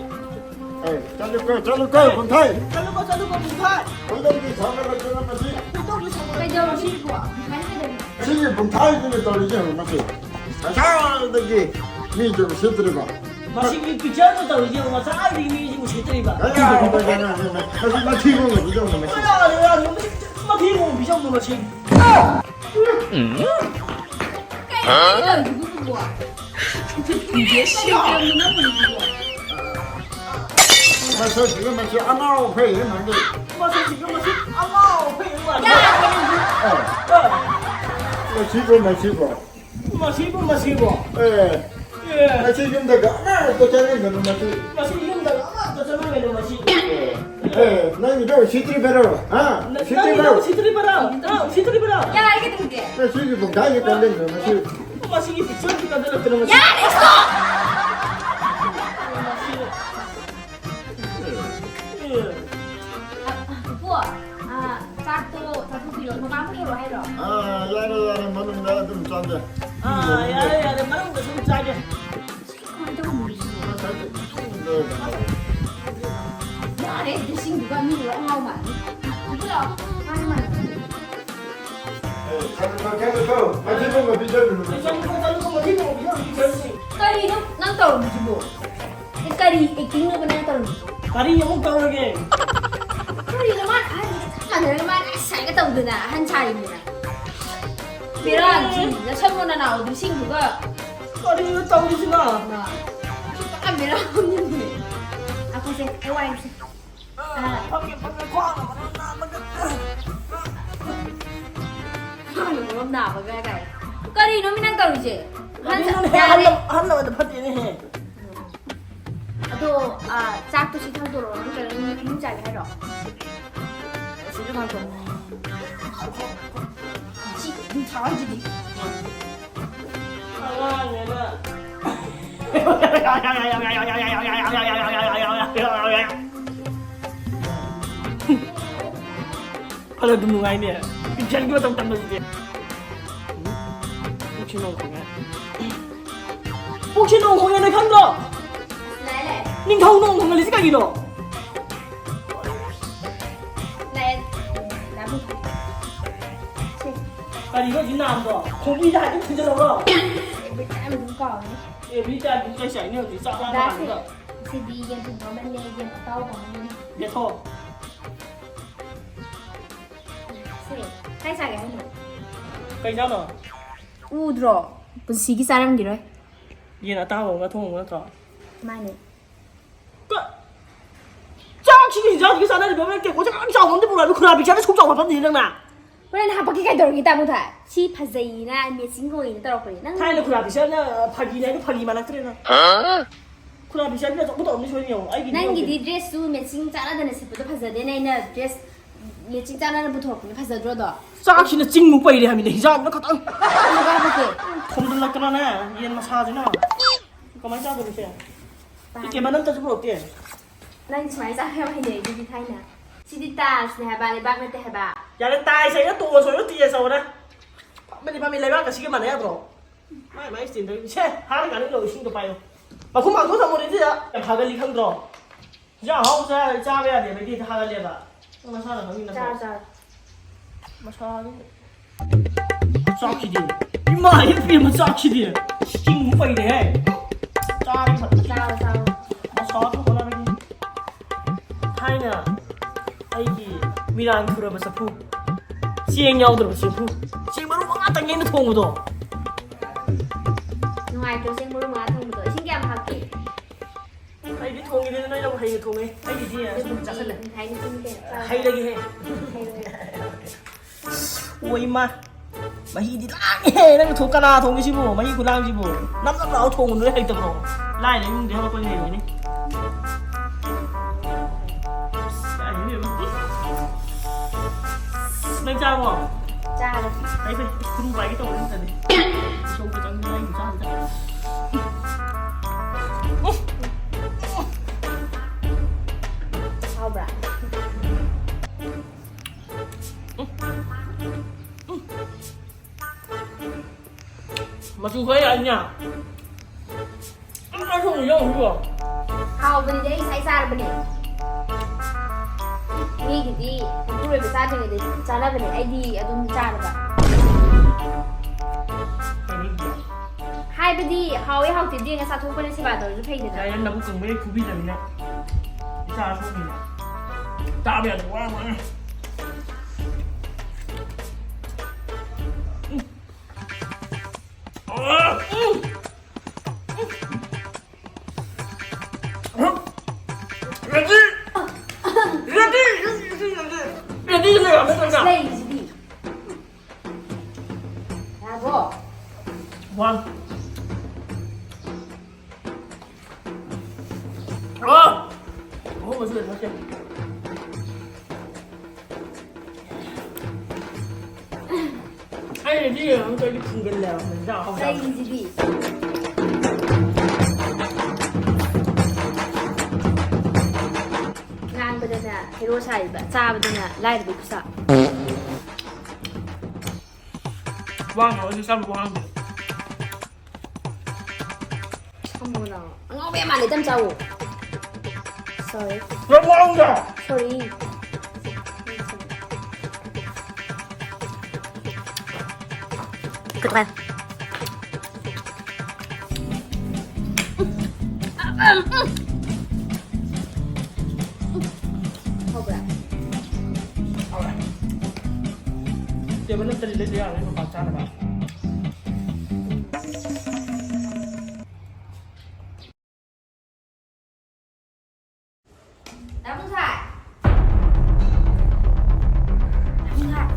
ꯑꯦ, ꯆꯠꯂꯨꯀꯣ, ꯆꯠꯂꯨꯀꯣ, ꯕꯝꯊꯥꯏ꯫ ꯆꯠꯂꯨꯀꯣ, ꯆꯠꯂꯨꯀꯣ, ꯕꯝꯊꯥꯏ꯫ ꯈꯣꯏꯗꯧꯒꯤ ꯁꯥꯎꯒꯠꯂꯛꯇꯅ ꯃꯁꯤ꯫ ꯈꯣꯏꯗꯧꯒꯤ ꯁꯥꯎꯒꯠꯂꯛꯇꯅ ꯃꯁꯤ꯫ ꯀꯩꯗꯧꯔꯒꯦ? ꯁꯤꯒꯤ ꯕꯝꯊꯥꯏꯗꯨꯅ ꯇꯧꯔꯤꯁꯦ ꯌꯦꯡꯉꯨ ꯃꯁꯤ꯫ ꯉꯁꯥꯏꯗꯒꯤ ꯃꯤꯗꯨ ꯎꯁꯤꯠꯇ꯭ꯔꯤꯕ꯫ ꯃꯁꯤꯒꯤ ꯄꯤꯛꯆꯔꯗꯨ ꯇꯧꯔꯤꯁꯦ ꯌꯦꯡꯉꯨ, ꯉꯁꯥꯏꯗꯒꯤ ꯃꯤꯁꯤ ꯎꯁꯤꯠꯇ꯭ꯔꯤꯕ꯫ ꯀꯅꯥꯅꯣ, ꯀꯅꯥꯅꯣ, ꯃꯁꯤ ꯃꯊꯤꯕꯣꯡ ꯌꯦꯡꯉꯨ ꯃꯁꯤ꯫ ꯀꯅꯥꯅꯣ, ꯀꯅꯥꯅꯣ, ꯃꯁꯤ ꯃꯊꯤꯕꯣꯡ ꯄꯤꯖꯧꯅꯨ ꯃꯁꯤ꯫ ꯀꯩꯅꯣ ꯇꯧꯔꯤꯗꯨꯕꯨ? ꯃꯁꯛꯁꯤꯒ ꯃꯁꯤ ꯑꯉꯥꯎ ꯑꯐꯩ ꯃꯥꯟꯗꯦ꯫ ꯃꯁꯛꯁꯤꯒ ꯃꯁꯤ ꯑꯉꯥꯎ ꯑꯐꯩ ꯃꯥꯟꯗꯦ꯫ ꯌꯥꯔꯦ! ꯑꯦ, ꯃꯁꯤꯕꯨ, ꯃꯁꯤꯕꯨ꯫ ꯃꯁꯤꯕꯨ, ꯃꯁꯤꯕꯨ꯫ ꯑꯦ, ꯑꯦ꯫ ꯃꯁꯤ ꯌꯨꯝꯗꯒ ꯑꯃꯠꯇ ꯆꯪꯍꯟꯒꯅꯨ, ꯃꯁꯤ꯫ ꯃꯁꯤ ꯌꯨꯝꯗꯒ ꯑꯃꯠꯇ ꯆꯪꯍꯟꯒꯅꯨ, ꯃꯁꯤ꯫ ꯑꯦ, ꯅꯪꯒꯤꯗꯣ ꯎꯁꯤꯠꯇ꯭ꯔꯤꯕꯔꯣ? ꯍꯥ? ꯅꯪꯒꯤꯗꯣ ꯎꯁꯤꯠꯇ꯭ꯔꯤꯕꯔꯣ? ꯎꯁꯤꯠꯇ꯭ꯔꯤꯕꯔꯣ? ꯍꯥ? ꯎꯁꯤꯠꯇ꯭ꯔꯤꯕꯔꯣ? ꯌꯥꯔꯦ, ꯀꯩꯗꯧꯔꯒꯦ? ꯃꯁꯤꯒꯤ ꯕꯝꯊꯥꯏꯒꯤ ꯀꯣꯟꯗꯦꯡꯗꯣ, ꯃꯁꯤ꯫ ꯃꯁꯤꯒꯤ ꯄꯤꯛꯆꯔꯁꯤ ꯀꯥꯟꯗ ꯂꯩꯇꯅ ꯃꯁꯤ꯫ ꯌꯥꯔꯦ, stop! ꯄꯨꯄꯨ, ꯑꯥ, ꯆꯥꯛꯇꯣ ꯆꯥꯊꯣꯛꯄꯤꯔꯣ, ꯃꯄꯥꯟ ꯄꯨꯊꯣꯔꯛꯑꯣ ꯍꯥꯏꯔꯣ? ꯑꯥ, ꯌꯥꯔꯦ, ꯌꯥꯔꯦ, ꯃꯅꯨꯡꯗ ꯑꯗꯨꯝ ꯆꯥꯒꯦ꯫ ꯑꯥ, ꯌꯥꯔꯦ, ꯌꯥꯔꯦ, ꯃꯅꯨꯡꯗ ꯁꯨꯝ ꯆꯥꯒꯦ꯫ ꯀꯃꯥꯏꯅ ꯇꯧꯕꯅꯣ? ꯃꯁꯛꯁꯦ ꯏꯆꯨꯡꯗ꯫ ꯀꯩꯅꯣ, ꯀꯩꯅꯣ, ꯀꯩꯅꯣ, ꯃꯊꯤ ꯄꯣꯝꯕ ꯄꯤꯖꯔꯨꯅꯨ꯫ ꯀꯔꯤꯅꯣ ꯅꯪ ꯇꯧꯔꯝꯃꯤꯁꯤꯕꯣ? ꯑꯦ, ꯀꯔꯤ ꯑꯦꯛꯇꯤꯡꯅꯣꯕ ꯅꯪ ꯇꯧꯔꯝꯃꯤꯁꯤꯕꯣ? ꯀꯔꯤ ꯑꯃꯨꯛ ꯇꯧꯔꯒꯦ? ꯀꯔꯤꯅꯣ ꯃꯥꯅ ꯑꯍꯟ ꯆꯞ ꯃꯥꯟꯅꯔꯒ ꯃꯥꯅ ꯑꯁ ꯍꯥꯏꯒ ꯇꯧꯗꯅ ꯑꯍꯟ ꯁꯥꯔꯤꯅꯤꯅ? ꯕꯦꯔꯥꯅꯤ, ꯅꯁꯝꯃꯣ ꯅꯅꯥꯎꯗꯨꯁꯤꯡꯗꯨꯒ꯫ ꯀꯔꯤꯅꯣ ꯇꯧꯔꯤꯁꯤꯅ? ꯃꯥ, ꯁꯤ ꯄꯨꯔꯥ ꯕꯦꯔꯥꯅꯤꯅꯦ꯫ ꯑꯩꯈꯣꯏꯁꯦ, ꯑꯩ ꯋꯥꯏꯔꯨꯁꯦ꯫ ꯑꯥ꯫ ꯐꯝꯒꯦ, ꯐꯝꯒꯦ, ꯈ꯭ꯋꯥꯡ ꯑꯃ ꯅꯥꯕꯗ꯫ ꯈ꯭ꯋꯥꯡꯅ ꯃꯔꯣꯝ ꯅꯥꯕꯒ ꯀꯥꯏ꯫ ꯀꯔꯤꯅꯣ ꯃꯤ ꯅꯪ ꯇꯧꯔꯤꯁꯦ? ꯀꯔꯤꯅꯣꯅꯦ, ꯌꯥꯔꯦ꯫ ꯑꯍꯜ ꯂꯃꯟ-, ꯑꯍꯜ ꯂꯃꯟꯗ ꯐꯠꯇꯦꯅꯦꯍꯦ꯫ ꯑꯗꯣ, ꯑꯥ, ꯆꯥꯛꯇꯣ ꯁꯤ ꯊꯥꯡꯗꯣꯔꯛꯑꯣ, ꯅꯠꯇ꯭ꯔꯒ ꯅꯪ ꯌꯨꯝ ꯆꯥꯒꯦ ꯍꯥꯏꯔꯣ? ꯁꯤꯗ ꯊꯥꯡꯗꯣꯛꯑꯣ꯫ ꯁꯤ ꯑꯗꯨꯝ ꯊꯥꯔꯤꯁꯤꯗꯤ꯫ ꯑꯉꯥꯡꯅꯦꯅ꯫ ꯐꯅ ꯑꯗꯨꯝ ꯅꯨꯡꯉꯥꯏꯅꯦ꯫ ꯄꯤꯛꯆꯔꯒꯤ ꯃꯇꯧ ꯇꯝꯕꯁꯤꯗꯤ꯫ ꯄꯨꯛꯁꯤ ꯅꯣꯡ ꯈꯣꯡꯉꯦ꯫ ꯄꯨꯛꯁꯤ ꯅꯣꯡ ꯈꯣꯡꯉꯦ, ꯅꯪ ꯈꯪꯗ꯭ꯔꯣ? ꯂꯥꯛꯑꯦ, ꯂꯥꯛꯑꯦ꯫ ꯅꯤꯡꯊꯧ ꯅꯣꯡ ꯈꯣꯡꯍꯜꯂꯤꯁꯤ ꯀꯩꯒꯤꯅꯣ? ꯂꯥꯛꯑꯦ꯫ ꯂꯥꯛꯑꯦ꯫ ꯁꯦ꯫ ꯀꯔꯤꯅꯣ ꯍꯧꯖꯤꯛ ꯅꯥꯕꯗꯣ? ꯈꯣꯡꯕꯤꯗ ꯍꯥꯏꯐꯦꯠ ꯊꯤꯟꯖꯤꯜꯂꯧꯔꯣ? ꯑꯦꯕ꯭ꯔꯤ ꯇꯥꯏꯝ ꯑꯗꯨꯝ ꯀꯥꯎꯅꯤ꯫ ꯑꯦꯕ꯭ꯔꯤ ꯇꯥꯏꯝ ꯑꯗꯨꯝ ꯀꯩ ꯆꯥꯏꯅꯤ ꯍꯧꯖꯤꯛ ꯆꯥꯛ ꯂꯥꯝꯕ ꯗꯥꯁꯦ, ꯀꯥꯟꯗ? ꯁꯤꯗꯤ ꯌꯦꯟ ꯊꯣꯡꯕ ꯑꯃꯅꯦ, ꯌꯦꯟ ꯑꯇꯥꯎꯕ ꯑꯃꯅꯦ꯫ ꯂꯦꯊꯣꯛꯑꯣ꯫ ꯁꯦ, ꯀꯥꯏ ꯆꯥꯒꯦ ꯍꯥꯏꯅꯣ? ꯀꯩ ꯆꯥꯅꯣ? ꯎꯗ꯭ꯔꯣ? ꯄꯨꯟꯁꯤꯒꯤ ꯆꯥꯔꯝꯈꯤꯔꯣꯏ꯫ ꯌꯦꯟ ꯑꯇꯥꯎꯕ ꯑꯃꯒ ꯊꯣꯡꯕ ꯅꯠꯇ꯭ꯔꯣ? ꯃꯥꯅꯦ꯫ ꯀ-, ꯆꯥꯛꯁꯤꯒ ꯍꯤꯟꯖꯥꯡꯁꯤꯒ ꯆꯥꯟꯅꯔꯤꯕ ꯑꯃ ꯇꯦꯡꯀꯣꯠꯁꯦ ꯌꯥꯝ ꯆꯥꯎꯕ ꯑꯝꯗ ꯄꯨꯔꯛꯑꯅꯨ, ꯈꯨꯔꯥ ꯄꯤꯛꯆꯔꯅ ꯁꯨꯛ ꯆꯥꯎꯕ ꯃꯐꯝꯗꯤ ꯅꯪꯅ꯫ ꯍꯣꯔꯦꯟ ꯍꯥꯄꯛꯀꯦ ꯀꯩꯗꯧꯔꯒꯦ, ꯇꯥꯃꯣ ꯊꯥꯏ? ꯁꯤ ꯐꯖꯩꯅ ꯃꯦꯆꯤꯟ ꯑꯣꯏꯅ ꯇꯧꯔꯛꯄꯅꯦ꯫ ꯅꯪ ꯊꯥꯏꯅ ꯈꯨꯔꯥ ꯄꯤꯛꯆꯔꯅ ꯐꯥꯒꯤꯅꯦ ꯍꯥꯏꯗꯣ ꯐꯥꯒꯤ ꯃꯥꯜꯂꯛꯇ꯭ꯔꯦ ꯅꯪ꯫ ꯈꯨꯔꯥ ꯄꯤꯛꯆꯔꯅ ꯑꯆꯧꯕ ꯇꯧꯔꯝꯅꯤ ꯁꯣꯏꯅ ꯌꯦꯡꯉꯣ꯫ ꯑꯩꯒꯤꯗꯤ ꯅꯪꯒꯤꯗꯤ ꯌꯦꯡꯉꯣ꯫ ꯗ꯭ꯔꯦꯁꯁꯨ ꯃꯦꯆꯤꯟ ꯆꯥꯟꯅꯗꯅ ꯁꯦꯠꯄꯗꯣ ꯐꯖꯗꯦꯅꯦ꯫ ꯑꯩꯅ ꯗ꯭ꯔꯦꯁ ꯃꯦꯆꯤꯟ ꯆꯥꯟꯅꯅ ꯄꯨꯊꯣꯔꯛꯄꯅꯦ, ꯐꯖꯗ꯭ꯔꯣ ꯑꯗꯣ? ꯆꯥꯛꯁꯤꯅ ꯆꯤꯡꯃꯨꯛ ꯄꯩꯔꯦ ꯍꯥꯏꯕꯅꯤꯗ, ꯍꯤꯟꯖꯥꯡꯗꯨꯅ ꯈꯇꯪ꯫ ꯀꯩꯁꯨ ꯀꯥꯏꯗꯦ꯫ ꯊꯣꯝꯖꯤꯜꯂꯛꯇꯅꯅꯦ, ꯌꯦꯟ ꯃꯁꯥꯁꯤꯅ꯫ ꯀꯃꯥꯏꯅ ꯆꯥꯗꯣꯏꯅꯣ ꯁꯦ? ꯁꯤ ꯇꯦꯕꯜ ꯑꯝꯇꯁꯨ ꯄꯨꯔꯛꯇꯦ꯫ ꯅꯪ ꯁꯨꯃꯥꯏꯅ ꯆꯥꯕ ꯌꯥꯝ ꯍꯩꯅꯩ ꯑꯗꯨꯗꯤ ꯊꯥꯏꯅ꯫ ꯁꯤꯗꯤ ꯇꯥꯏꯜꯁꯅꯦ ꯍꯥꯏꯕ, ꯂꯩꯕꯥꯛ ꯅꯠꯇꯦ ꯍꯥꯏꯕ꯫ ꯌꯥꯔꯦ, ꯇꯥꯏꯜꯁ ꯍꯥꯏꯅ ꯇꯣꯛꯑꯁꯨ ꯑꯗꯨ ꯇꯤꯑꯦꯁ ꯇꯧꯔꯦ꯫ ꯐꯝꯃꯗꯤ ꯐꯝꯃꯤ, ꯂꯩꯕꯥꯛꯀ ꯁꯤꯒ ꯃꯥꯟꯅ ꯌꯥꯗ꯭ꯔꯣ? ꯃꯥꯏ ꯃꯥꯏ ꯁ꯭ꯇꯦꯟꯗꯔ꯫ ꯁꯦ, ꯍꯥꯟꯅ ꯀꯥꯅꯤꯡ ꯂꯧ, ꯏꯁꯤꯡꯗꯣ ꯄꯥꯏꯌꯣ꯫ ꯃꯈꯨꯝ ꯍꯥꯡꯗꯣꯛꯑ ꯊꯝꯃꯣ ꯑꯗꯨꯗꯤ꯫ ꯌꯥꯝ ꯍꯥꯒꯜꯂꯤ ꯈꯪꯗ꯭ꯔꯣ? ꯍꯤꯟꯖꯥꯡ ꯑꯍꯥꯎꯕ ꯆꯥ-, ꯆꯥꯕ ꯌꯥꯗꯦꯕ, ꯑꯩꯗꯤ ꯍꯦꯛꯇ ꯍꯥꯒꯜꯂꯦꯕ꯫ ꯅꯪ ꯅꯁꯥꯅ ꯈꯪꯉꯤ ꯅꯠꯇ꯭ꯔꯣ? ꯆꯥꯔꯣ, ꯆꯥꯔꯣ꯫ ꯃꯁꯥꯗꯤ꯫ ꯆꯥꯛꯁꯤꯗꯤ꯫ ꯏꯃꯥ, ꯏꯄꯦꯝꯃ, ꯆꯥꯛꯁꯤꯗꯤ꯫ ꯆꯤꯡꯕꯨ ꯄꯩꯔꯦꯍꯦ꯫ ꯆꯥꯔꯒꯦ, ꯆꯥꯔꯣ, ꯆꯥꯔꯣ꯫ ꯃꯁꯥꯗꯨ ꯍꯣꯠꯅꯔꯒꯦ꯫ ꯊꯥꯏꯅ ꯑꯩꯒꯤ ꯃꯤꯔꯥꯡ ꯊꯨꯔꯕ ꯆꯐꯨ, ꯆꯦꯡ ꯌꯥꯎꯗ꯭ꯔꯕ ꯆꯐꯨ, ꯆꯦꯡ ꯃꯔꯨ ꯃꯉꯥꯇꯪꯅꯦ ꯑꯩꯅ ꯊꯣꯡꯕꯗꯣ꯫ ꯅꯨꯡꯉꯥꯏꯇ꯭ꯔꯣ ꯆꯦꯡ ꯃꯔꯨ ꯃꯉꯥ ꯊꯣꯡꯕꯗꯣ? ꯏꯁꯤꯡ ꯀꯌꯥꯝ ꯍꯥꯞꯀꯦ? ꯑꯩꯗꯤ ꯊꯣꯡꯉꯤꯗꯅ ꯅꯣꯏꯅꯕꯨ ꯍꯩꯅ ꯊꯣꯡꯉꯦ꯫ ꯑꯩꯒꯤꯗꯤ ꯑꯗꯨꯝ ꯆꯥꯁꯜꯂꯦ꯫ ꯍꯩꯔꯒꯦꯍꯦ꯫ ꯑꯣ ꯏꯃꯥ, ꯃꯍꯤꯗꯤ ꯂꯥꯡꯉꯦꯍꯦ꯫ ꯅꯪ ꯊꯣꯡ-, ꯀꯅꯥ ꯊꯣꯡꯉꯤꯁꯤꯕꯨ? ꯃꯍꯤ ꯈꯨꯂꯥꯡꯁꯤꯕꯨ? ꯅꯞ ꯅꯞ ꯂꯥꯎ ꯊꯣꯡꯕꯗꯨ ꯅꯣꯏ ꯍꯩꯇꯕ꯭ꯔꯣ? ꯂꯥꯏꯅ ꯏꯃꯨꯡꯗ ꯍꯧꯔꯛꯄꯅꯤ ꯍꯩꯕꯅꯤ꯫ ꯅꯪ ꯆꯥꯔꯕꯣ? ꯆꯥꯔꯦ꯫ ꯐꯩ, ꯐꯩ꯫ ꯈꯨꯔꯨ ꯄꯥꯏꯒꯦ ꯇꯧꯕ ꯅꯠꯇꯗꯤ꯫ ꯏꯁꯧꯒ ꯆꯪꯗꯅ ꯑꯩꯕꯨ ꯆꯥꯕꯗ꯫ ꯍꯥꯎꯕ꯭ꯔꯥ? ꯃꯆꯨ ꯈꯔ ꯌꯥꯛꯏꯅ꯫ ꯑꯁ, ꯑꯩꯁꯨ ꯑꯃꯨꯛ ꯌꯧꯔꯨꯀꯣ꯫ ꯍꯥꯎꯕꯅꯤꯗꯤ ꯑꯩ ꯉꯁꯥꯏ ꯆꯥꯔꯕꯅꯦ꯫ ꯃꯤꯒꯤꯗꯤ ꯃꯄꯨꯔꯣꯏꯕ ꯆꯥꯗ꯭ꯔꯤꯉꯩꯗ ꯆꯥꯅꯕꯅꯦ, ꯑꯩꯗꯤ ꯑꯗꯨꯝ ꯆꯥꯔꯕ꯫ ꯍꯥꯏꯕꯗꯤ ꯍꯥꯎꯋꯦ ꯍꯥꯎꯇꯦ ꯌꯦꯡꯉ ꯆꯥꯊꯣꯛꯄꯅ ꯁꯦꯕꯥ ꯇꯧꯔꯁꯨ ꯐꯩꯗꯅ꯫ ꯌꯥꯏ, ꯅꯪ ꯅꯕꯨꯛ ꯀꯪꯕꯩ ꯈꯨꯕꯤꯗꯅꯤꯅ꯫ ꯏꯆꯥ ꯁꯣꯛꯅꯤꯅ꯫ ꯆꯥꯕ ꯌꯥꯗꯦ, ꯋꯥ ꯋꯥ꯫ ꯎꯝ꯫ ꯎꯝ꯫ ꯎꯝ꯫ ꯔꯦꯗꯤ! ꯔꯦꯗꯤ! ꯔꯦꯗꯤ ꯂꯩꯔꯝꯃꯦ ꯀꯩꯅꯣ? ꯂꯩꯔꯤꯁꯤꯗꯤ꯫ ꯌꯥꯔꯕꯣ? ꯋꯥꯟ꯫ ꯑꯥ! ꯑꯍꯨꯝ ꯑꯁꯤ ꯂꯩ, ꯊꯛꯀꯦ꯫ ꯑꯩꯅꯗꯤ ꯌꯦꯡꯉꯒ ꯑꯩꯗꯤ ꯐꯨꯡꯒꯜꯂꯦꯕ, ꯍꯦꯟꯖꯥꯡ ꯑꯍꯥꯎꯕ ꯆꯥꯕꯗ꯫ ꯂꯩꯔꯤꯁꯤꯗꯤ꯫ ꯉꯥꯡꯕꯗꯅ ꯍꯦꯔꯣ ꯁꯥꯔꯤꯕ, ꯆꯥꯕꯗꯅ ꯂꯥꯏꯔꯕ ꯈꯨꯁꯥ꯫ ꯋꯥ ꯉꯥꯡꯕꯁꯨ ꯆꯥꯕ ꯋꯥ ꯉꯥꯡꯗꯦ꯫ ꯁꯝꯃꯣꯂꯥꯎ꯫ ꯑꯉꯥꯎꯕ ꯌꯥꯝ ꯃꯥꯜꯂꯦ, ꯇꯝ ꯆꯥꯎꯋꯣ꯫ Sorry꯫ ꯅꯪ ꯋꯥ ꯉꯥꯡꯗꯦ꯫ Sorry꯫ ꯀꯩꯗꯧꯉꯥꯏ? ꯍꯥꯎꯕ꯭ꯔꯥ? ꯍꯥꯎꯔꯦ꯫ ꯇꯦꯕꯜ ꯑꯝꯇ ꯂꯩꯕ ꯌꯥꯔꯣꯏ ꯃꯄꯥꯟ ꯆꯥꯅꯕ꯫ ꯗꯥ ꯃꯨꯊꯥꯏ! ꯗꯥ ꯃꯨꯊꯥꯏ!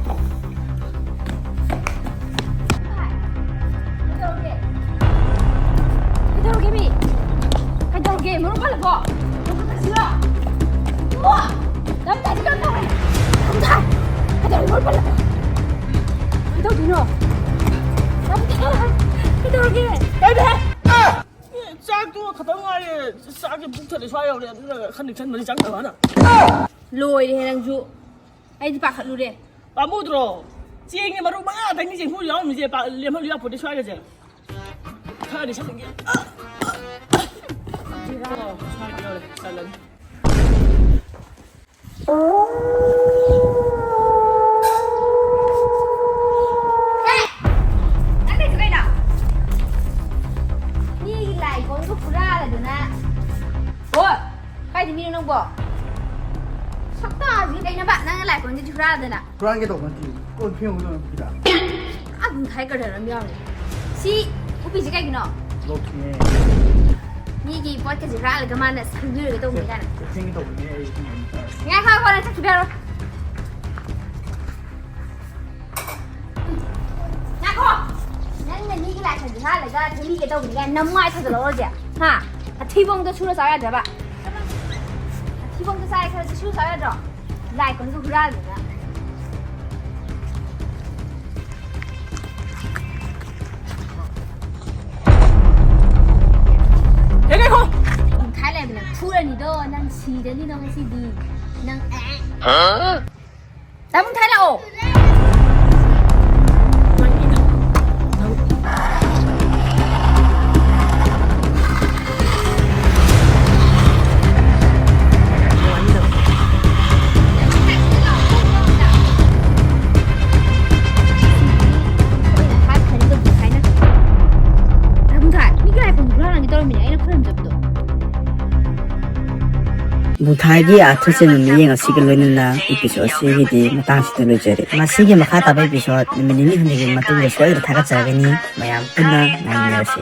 ꯀꯩꯗꯧꯔꯒꯦ? ꯀꯩꯗꯧꯔꯒꯦ ꯃꯤ? ꯀꯩꯗꯧꯔꯒꯦ? ꯃꯔꯨꯞ ꯄꯜꯂꯕꯣ? ꯃꯔꯨꯞ ꯄꯜꯂꯁꯤꯔꯣ? ꯏꯕꯨꯡꯉꯣ! ꯗꯥ ꯃꯨꯊꯥꯏꯁꯦ ꯀꯔꯝ ꯇꯧꯔꯦ? ꯗꯥ ꯃꯨꯊꯥꯏ! ꯀꯩꯗꯧꯔꯒꯦ? ꯃꯔꯨꯞ ꯄꯜꯂꯕꯣ? ꯀꯃꯥꯏ ꯇꯧꯗꯣꯏꯅꯣ? ꯗꯥ ꯃꯨꯊꯥꯏ! ꯀꯩꯗꯧꯔꯒꯦ? ꯀꯩꯅꯣꯍꯦ? ꯑꯦ, ꯆꯥꯛꯇꯣ ꯈꯛꯇꯪ ꯉꯥꯏꯔꯦ꯫ ꯆꯥꯛꯁꯦ ꯄꯨꯛ ꯊꯜꯂꯦ, ꯁ꯭ꯋꯥꯏ ꯌꯧꯔꯦ꯫ ꯑꯗꯨꯅ ꯈꯟꯗꯤ ꯈꯟꯕꯅꯤ ꯆꯪꯗꯕꯅ꯫ ꯂꯣꯏꯔꯦꯍꯦ ꯅꯪꯁꯨ꯫ ꯑꯩꯗꯤ ꯄꯥꯈꯠꯂꯨꯔꯦ꯫ ꯄꯥꯝꯃꯨꯗ꯭ꯔꯣ? ꯆꯦꯡꯅꯦ ꯃꯔꯨ ꯃꯉꯥꯗꯪꯅꯤ ꯆꯦꯡꯐꯨ ꯌꯥꯎꯔꯝꯃꯤꯁꯦ꯫ ꯄꯥ-, ꯂꯦꯝꯍꯜꯂꯨ ꯌꯥꯄꯣꯠꯇꯦ ꯁ꯭ꯋꯥꯏꯒꯁꯦ꯫ ꯈꯔꯗꯤ ꯁꯠꯂꯒꯦ꯫ ꯑꯣ, ꯁ꯭ꯋꯥꯏꯗ ꯌꯧꯔꯦ꯫ ꯆꯜꯂꯅꯤ꯫ ꯍꯦ! ꯅꯪ ꯇꯧꯔꯤꯁꯦ ꯀꯩꯅꯣ? ꯃꯤꯒꯤ ꯂꯥꯏ ꯀꯣꯟꯒ ꯍꯨꯔꯥꯜꯂꯗꯅ꯫ ꯍꯣꯏ! ꯀꯥꯏꯗ ꯃꯤꯅꯣ ꯅꯪꯕꯣ? ꯁꯛꯇꯥꯁꯤꯒ ꯀꯩꯅꯣꯕ? ꯅꯪꯅ ꯂꯥꯏ ꯀꯣꯟꯒꯁꯦ ꯍꯨꯔꯥꯜꯂꯗꯅ? ꯍꯨꯔꯥꯟꯒꯦ ꯇꯧꯕ ꯅꯠꯇꯦ꯫ ꯀꯣꯟ ꯐꯦꯡꯉꯨꯒꯦ ꯇꯧꯕꯅꯤ ꯄꯨꯈ꯭ꯔꯤꯗ꯫ ꯑꯗꯨꯝ ꯊꯥꯏ ꯀꯗꯔ ꯑꯃ ꯌꯥꯎꯔꯤ꯫ ꯁꯤ ꯎꯞꯄꯤꯁꯤ ꯀꯩꯒꯤꯅꯣ? ꯂꯣꯛꯈꯤꯅꯦ꯫ ꯃꯤꯒꯤ ꯄꯣꯠꯀꯁꯦ ꯍꯨꯔꯥꯜꯂꯒ ꯃꯥꯅ ꯁꯪꯕꯤꯔꯒꯦ ꯇꯧꯕꯅꯤ ꯀꯥꯏꯅ꯫ ꯁꯦ, ꯁꯦꯝꯒꯦ ꯇꯧꯕꯅꯦ ꯑꯩ ꯁꯨꯝ ꯑꯃꯨꯛ ꯇꯧꯔꯦ꯫ ꯉꯥꯏꯈꯣ, ꯉꯥꯏꯈꯣ, ꯅꯪ ꯆꯠꯈꯤꯕ ꯌꯥꯔꯣꯏ꯫ ꯉꯥꯏꯈꯣ! ꯅꯪꯅ ꯃꯤꯒꯤ ꯂꯥꯏꯁꯪꯁꯦ ꯍꯨꯔꯥꯜꯂꯒ ꯊꯦꯡꯕꯤꯒꯦ ꯇꯧꯕꯅꯤ ꯀꯥꯏꯅ ꯅꯃꯥꯏ ꯊꯥꯖꯤꯜꯂꯛꯑꯣ ꯍꯧꯖꯤꯛ꯫ ꯍꯥ? ꯑꯊꯤꯕꯣꯡꯗꯣ ꯁꯨꯔ ꯆꯥꯎ ꯌꯥꯗ꯭ꯔꯕ? ꯑꯊꯤꯕꯣꯡꯗꯣ ꯆꯥꯏ ꯈꯔꯗꯤ ꯁꯨꯔ ꯆꯥꯎ ꯌꯥꯗ꯭ꯔꯣ? ꯂꯥꯏ ꯀꯣꯟꯁꯨ ꯍꯨꯔꯥꯜꯂꯒ꯫ ꯍꯦ, ꯉꯥꯏꯈꯣ! ꯅꯪ ꯈꯥꯏ ꯂꯩꯕ ꯅꯪ ꯐꯨꯔꯅꯤꯗꯣ, ꯅꯪ ꯁꯤꯔꯅꯤꯗꯣ ꯉꯁꯤꯗꯤ꯫ ꯅꯪ ꯑꯦ꯫ ꯍꯥ? ꯇꯥꯃꯣ ꯊꯥꯏ ꯂꯥꯛꯑꯣ꯫ ꯈꯔ ꯍꯟꯖꯕꯗꯣ꯫ ꯕꯨꯙꯒꯤ ꯑꯥꯔꯊ ꯆꯦꯟꯕ ꯃꯤꯠꯌꯦꯡ ꯑꯁꯤꯒ ꯂꯣꯏꯅꯅ episode ꯑꯁꯤꯒꯤꯗꯤ ꯃꯇꯥꯡꯁꯤꯗ ꯂꯣꯏꯖꯔꯦ꯫ ꯃꯁꯤꯒꯤ ꯃꯈꯥ ꯇꯥꯕ episode ꯅꯨꯃꯤꯠ ꯅꯤꯅꯤ ꯍꯨꯝꯅꯤꯒꯤ ꯃꯇꯨꯡꯗ ꯁꯣꯏꯗꯅ ꯊꯥꯒꯠꯆꯔꯒꯅꯤ꯫ ꯃꯌꯥꯝ ꯄꯨꯟꯅ ꯉꯥꯏꯃꯤꯟꯅꯔꯁꯤ꯫